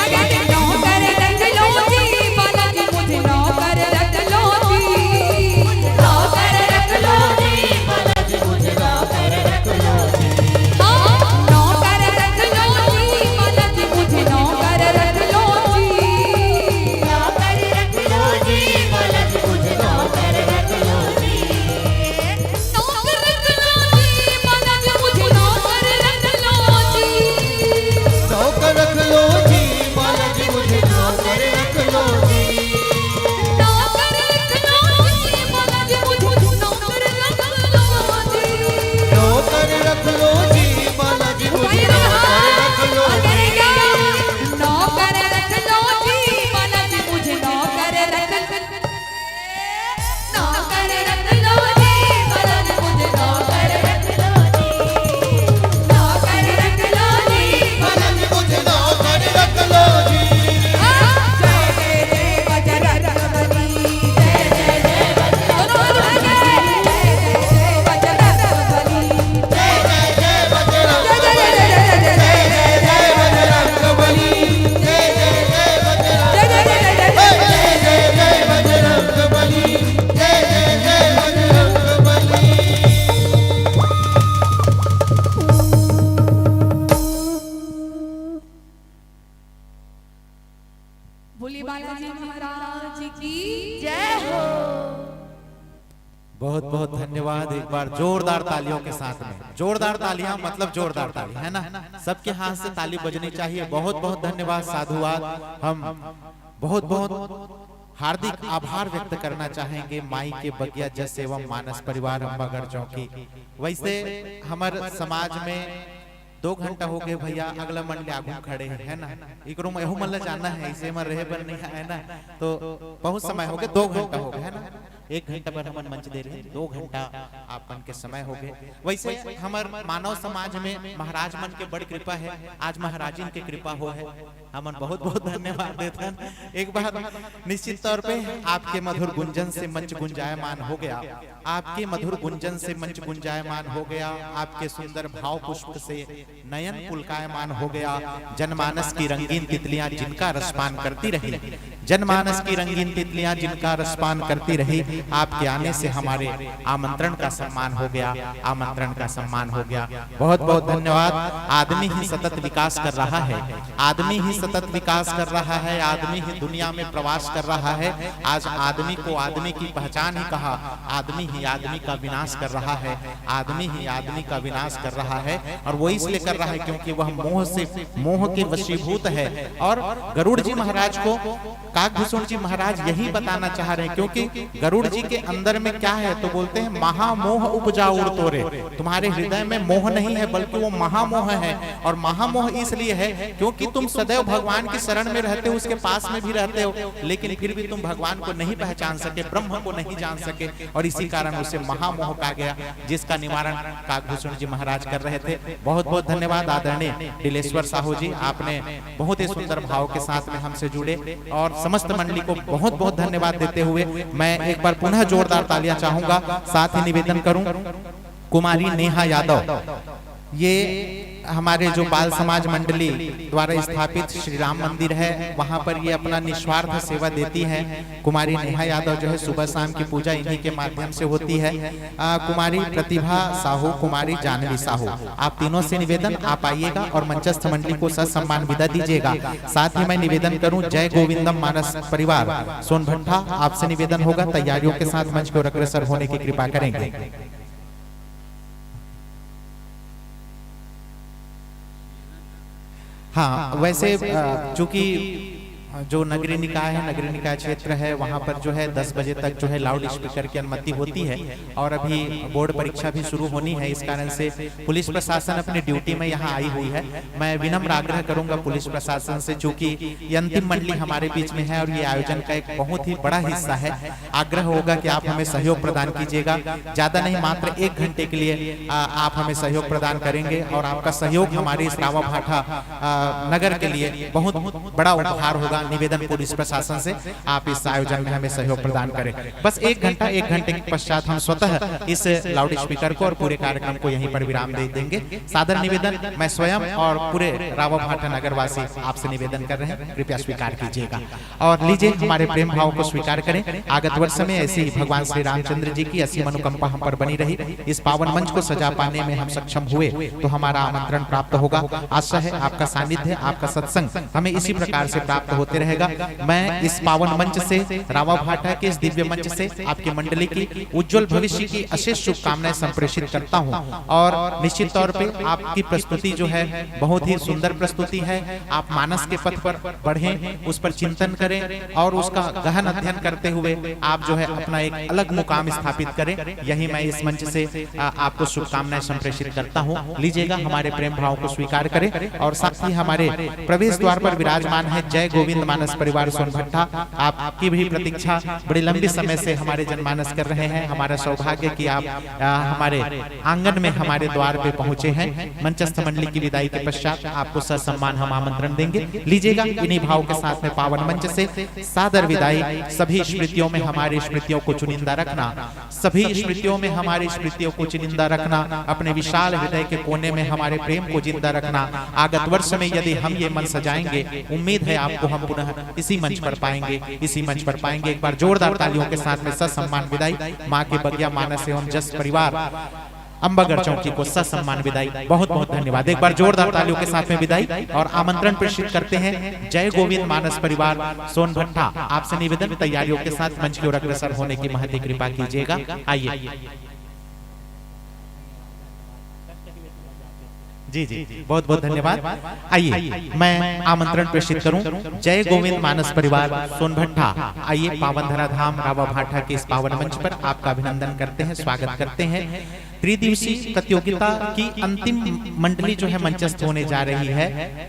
स्वागत है। नौकर रख लो जी बालाजी, मुझे नौकर रख लो जी। नौकर रख लो जी बालाजी, मुझे नौकर रख लो जी। हाँ, नौकर रख लो जी बालाजी, मुझे नौकर रख लो जी। भोले बालाजी महाराज की जय हो। बहुत बहुत धन्यवाद। एक बार जोरदार तालियों के साथ में, जोरदार तालियां मतलब जोरदार ताली, है ना? सबके हाथ से ताली बजनी चाहिए। बहुत बहुत धन्यवाद, साधुवाद। हम बहुत बहुत हार्दिक आभार व्यक्त करना चाहेंगे माई के बगिया जस एवं मानस परिवार अम्बागढ़ चौकी। वैसे हमर समाज में दो घंटा हो गए भैया, अगला मंडली आगू खड़े हैं, है ना? एकरो में एहू मन ला जानना है, इसे में रहे बर नहीं है ना? तो बहुत समय हो गए, दो घंटा हो गए, है ना? एक घंटा पर हमन मंच दे रहे हैं, दो घंटा आप मन के समय हो गए। वैसे हमर मानव समाज में महाराज मन के बड़ कृपा है, आज महाराजिन के कृपा हो है, हमन बहुत बहुत धन्यवाद देथन। एक बार निश्चित तौर पे आपके मधुर गुंजन से मंच गुंजायमान हो गया, आपके मधुर गुंजन से मंच गुंजायमान हो गया, आपके सुंदर भाव पुष्प से नयन पुलकायमान हो गया। जनमानस की रंगीन तितलियां जिनका रसपान करती रही, जनमानस की रंगीन तितलियां जिनका रसपान करती रही, आपके आने से हमारे आमंत्रण का सम्मान हो गया, आमंत्रण का सम्मान हो गया। बहुत बहुत धन्यवाद। आदमी ही सतत विकास कर रहा है, आदमी ही सतत विकास कर रहा है, आदमी ही दुनिया में प्रवास कर रहा है। आज आदमी को आदमी की पहचान ही कहा, आदमी ही आदमी का विनाश कर रहा है, आदमी ही आदमी का विनाश कर रहा है। और वो इसलिए कर रहा है क्योंकि वह मोह से, मोह के वशीभूत है। और गरुड़ जी महाराज को काकभूषण जी महाराज यही बताना चाह रहे हैं, क्योंकि गरुड़ जी के अंदर में क्या है तो बोलते हैं, महामोह उपजा उर तोरे। तुम्हारे हृदय में मोह नहीं है, बल्कि वो महामोह है। और महामोह इसलिए है क्योंकि तुम सदैव भगवान की शरण में रहते हो, उसके पास में भी रहते हो, लेकिन फिर भी तुम भगवान को नहीं पहचान सके, ब्रह्म को नहीं जान सके, और इसी कारण उसे महामोह कहा गया, जिसका निवारण काकभूषण जी महाराज कर रहे थे। बहुत बहुत धन्यवाद आदरणीय डिलेश्वर साहू जी, आपने बहुत ही सुंदर भाव के साथ में हमसे जुड़े, और समस्त मंडली को बहुत बहुत धन्यवाद देते हुए मैं एक बार पुनः जोरदार तालियां चाहूंगा। साथ ही निवेदन करूं, कुमारी नेहा यादव, ये हमारे जो बाल समाज मंडली द्वारा स्थापित श्री राम मंदिर है, वहां पर ये अपना निस्वार्थ सेवा देती हैं। कुमारी नेहा यादव जो है, सुबह शाम की पूजा इन्हीं के माध्यम से होती है। आ, कुमारी प्रतिभा साहू, कुमारी जानवी साहू, आप तीनों से निवेदन, आप आइएगा और मंचस्थ मंडली को ससम्मान विदा दीजिएगा। साथ ही मैं निवेदन करूं, जय गोविंदम मानस परिवार सोनभट्टा, आपसे निवेदन होगा, तैयारियों के साथ मंच की ओर अग्रसर होने की कृपा करेंगे। हाँ, वैसे, अ, चूंकि जो नगरीय निकाय है, नगरीय निकाय क्षेत्र है, वहाँ पर जो है दस बजे तक जो है लाउड स्पीकर की अनुमति होती है, और अभी बोर्ड परीक्षा भी शुरू होनी है, इस कारण से पुलिस प्रशासन अपनी ड्यूटी में यहाँ आई हुई है। मैं विनम्र आग्रह करूंगा पुलिस प्रशासन से, चूंकि ये अंतिम मंडली हमारे बीच में है और ये आयोजन का एक बहुत ही बड़ा हिस्सा है, आग्रह होगा कि आप हमें सहयोग प्रदान कीजिएगा। ज्यादा नहीं, मात्र एक घंटे के लिए, आ, आप हमें सहयोग प्रदान करेंगे और आपका सहयोग हमारे इस रावा भाटा, आ, नगर के लिए बहुत बड़ा उपहार होगा। निवेदन पुलिस प्रशासन से, आप इस आयोजन में हमें सहयोग प्रदान करें। बस एक घंटा, एक घंटे के पश्चात हम स्वतः इस लाउड स्पीकर को और पूरे कार्यक्रम को यहीं पर विराम दे देंगे। सादर निवेदन, मैं स्वयं और पूरे रावा भाटा नगरवासी आपसे निवेदन कर रहे हैं, कृपया स्वीकार कीजिएगा। और लीजिए, हमारे प्रेम भाव को स्वीकार करें। आगत वर्ष में ऐसे ही भगवान श्री रामचंद्र जी की असीम अनुकंपा हम पर बनी रही, इस पावन मंच को सजा पाने में हम सक्षम हुए तो हमारा आमंत्रण प्राप्त होगा। आशा है, आपका सानिध्य, आपका सत्संग हमें इसी प्रकार से प्राप्त होते रहेगा। मैं इस पावन मंच से, रावा भाटा के इस दिव्य मंच से आपकी मंडली की उज्जवल भविष्य की अशेष शुभकामनाएं संप्रेषित करता हूं। और निश्चित तौर पे आपकी प्रस्तुति जो है, बहुत ही सुंदर प्रस्तुति है। आप मानस के पथ पर बढ़ें, उस पर चिंतन करें और उसका गहन अध्ययन करते हुए आप जो है अपना एक अलग मुकाम स्थापित करें। यही मैं इस मंच से, आ, आपको शुभकामनाएं संप्रेषित करता हूं। लीजिएगा, हमारे प्रेम भाव को स्वीकार करें। और साथ ही हमारे प्रवेश द्वार पर विराजमान है जय गोविंद मानस परिवार सोनभट्टा। आपकी भी प्रतीक्षा बड़ी लंबी समय से हमारे जनमानस कर रहे हैं। हमारा सौभाग्य कि आप, आ, हमारे आंगन में हमारे द्वार पे पहुंचे हैं। मंचस्थ मंडली की विदाई के पश्चात आपको ससम्मान हम आमंत्रण देंगे। लीजिएगा, इन्हीं भाव के साथ में पावन मंच से सादर विदाई। सभी स्मृतियों में हमारी स्मृतियों को चुनिंदा रखना, सभी स्मृतियों में हमारी स्मृतियों को चुनिंदा रखना, अपने विशाल हृदय के कोने में हमारे प्रेम को जिंदा रखना। आगत वर्ष में यदि हम ये मन सजाएंगे, उम्मीद है आपको हम पुनः इसी मंच पर पाएंगे, इसी मंच पर पाएंगे। एक बार जोरदार तालियों के साथ में ससम्मान विदाई माँ के बगिया मानस एवं जस परिवार अम्बागढ़ चौकी को ससम्मान विदाई। बहुत बहुत धन्यवाद। एक बार जोरदार तालियों के साथ में विदाई और आमंत्रण प्रेषित करते हैं जय गोविंद मानस परिवार सोनभट्टा। आपसे निवेदन, तैयारियों के साथ मंच की ओर अग्रसर होने की महती कृपा कीजिएगा। आइए। जी जी, बहुत बहुत धन्यवाद। आइए, मैं आमंत्रण प्रेषित करूं जय गोविंद मानस परिवार सोनभट्टा। आइए, पावन धराधाम रावा भाटा के इस पावन मंच पर आपका अभिनंदन करते हैं, स्वागत करते हैं। त्रिदिवसीय प्रतियोगिता की अंतिम मंडली जो है मंचस्थ होने जा रही है।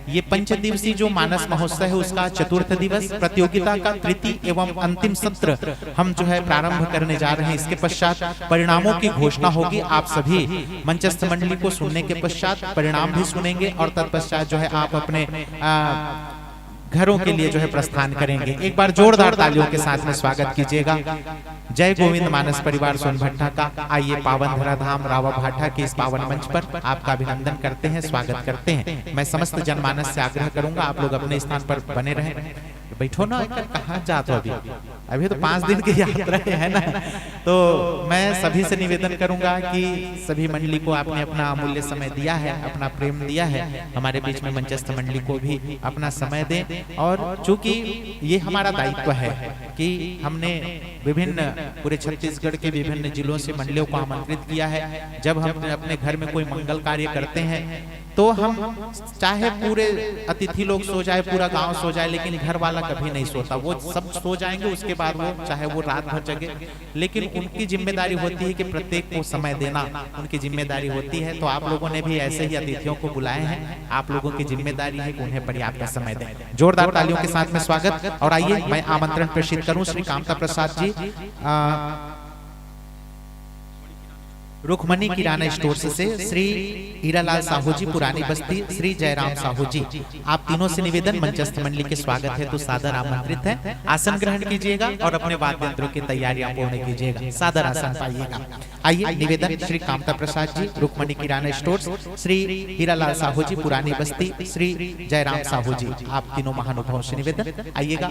ये पंच दिवसीय जो मानस महोत्सव है, उसका चतुर्थ दिवस, प्रतियोगिता का तृतीय एवं अंतिम सत्र हम जो है प्रारंभ करने जा रहे हैं। इसके पश्चात परिणामों की घोषणा होगी। आप सभी मंचस्थ मंडली को सुनने के पश्चात परिणाम भी सुनेंगे और तत्पश्चात जो है आप अपने, आ, घरों के लिए जो है प्रस्थान करेंगे। एक बार जोरदार तालियों के साथ में स्वागत कीजिएगा जय गोविंद मानस परिवार सोनभट्टा का। आइए, पावन धराधाम रावा भाटा के इस पावन मंच पर आपका अभिनंदन करते हैं, स्वागत करते हैं। मैं समस्त जनमानस से आग्रह करूंगा, आप लोग अपने स्थान पर बने रहें। बैठो ना, कहाँ जात हो अभी? अभी तो पाँच दिन की यात्रा है ना। तो मैं सभी से निवेदन करूंगा कि सभी मंडली को आपने अपना अमूल्य समय दिया है, अपना प्रेम दिया है। हमारे बीच में मंचस्थ मंडली को भी अपना समय दें, और चूंकि ये हमारा दायित्व है कि हमने विभिन्न, पूरे छत्तीसगढ़ के विभिन्न जिलों से मंडलियों को आमंत्रित किया है। जब हम अपने घर में कोई मंगल कार्य करते हैं, तो हम चाहे पूरे अतिथि लोग सो जाए, पूरा गांव सो जाए, लेकिन घर वाला कभी नहीं सोता। वो सब सो जाएंगे, उसके बाद वो, चाहे वो रात भर जगे, लेकिन उनकी जिम्मेदारी होती है कि प्रत्येक को समय देना उनकी जिम्मेदारी होती है। तो आप लोगों ने भी ऐसे ही अतिथियों को बुलाए हैं, आप लोगों की जिम्मेदारी है कि उन्हें पर्याप्त समय दें। जोरदार तालियों के साथ में स्वागत। और आइए, मैं आमंत्रण प्रेषित करूं श्री कामता प्रसाद जी, आ, रुक्मणी किराना स्टोर्स से श्री हीरालाल साहू जी, पुरानी बस्ती, श्री जयराम साहू जी, आप तीनों से निवेदन, मंचस्थ मंडली के स्वागत हेतु सादर आमंत्रित है। आसन ग्रहण कीजिएगा और अपने वाद्य यंत्रों की तैयारियां पूर्ण कीजिएगा। सादर आसन पाइएगा। आइए, निवेदन, श्री कामता प्रसाद जी, रुक्मणी किराना स्टोर्स, श्री हीरालाल साहू जी, पुरानी बस्ती, श्री जयराम साहू जी, आप तीनों महानुभावों से निवेदन, आइएगा,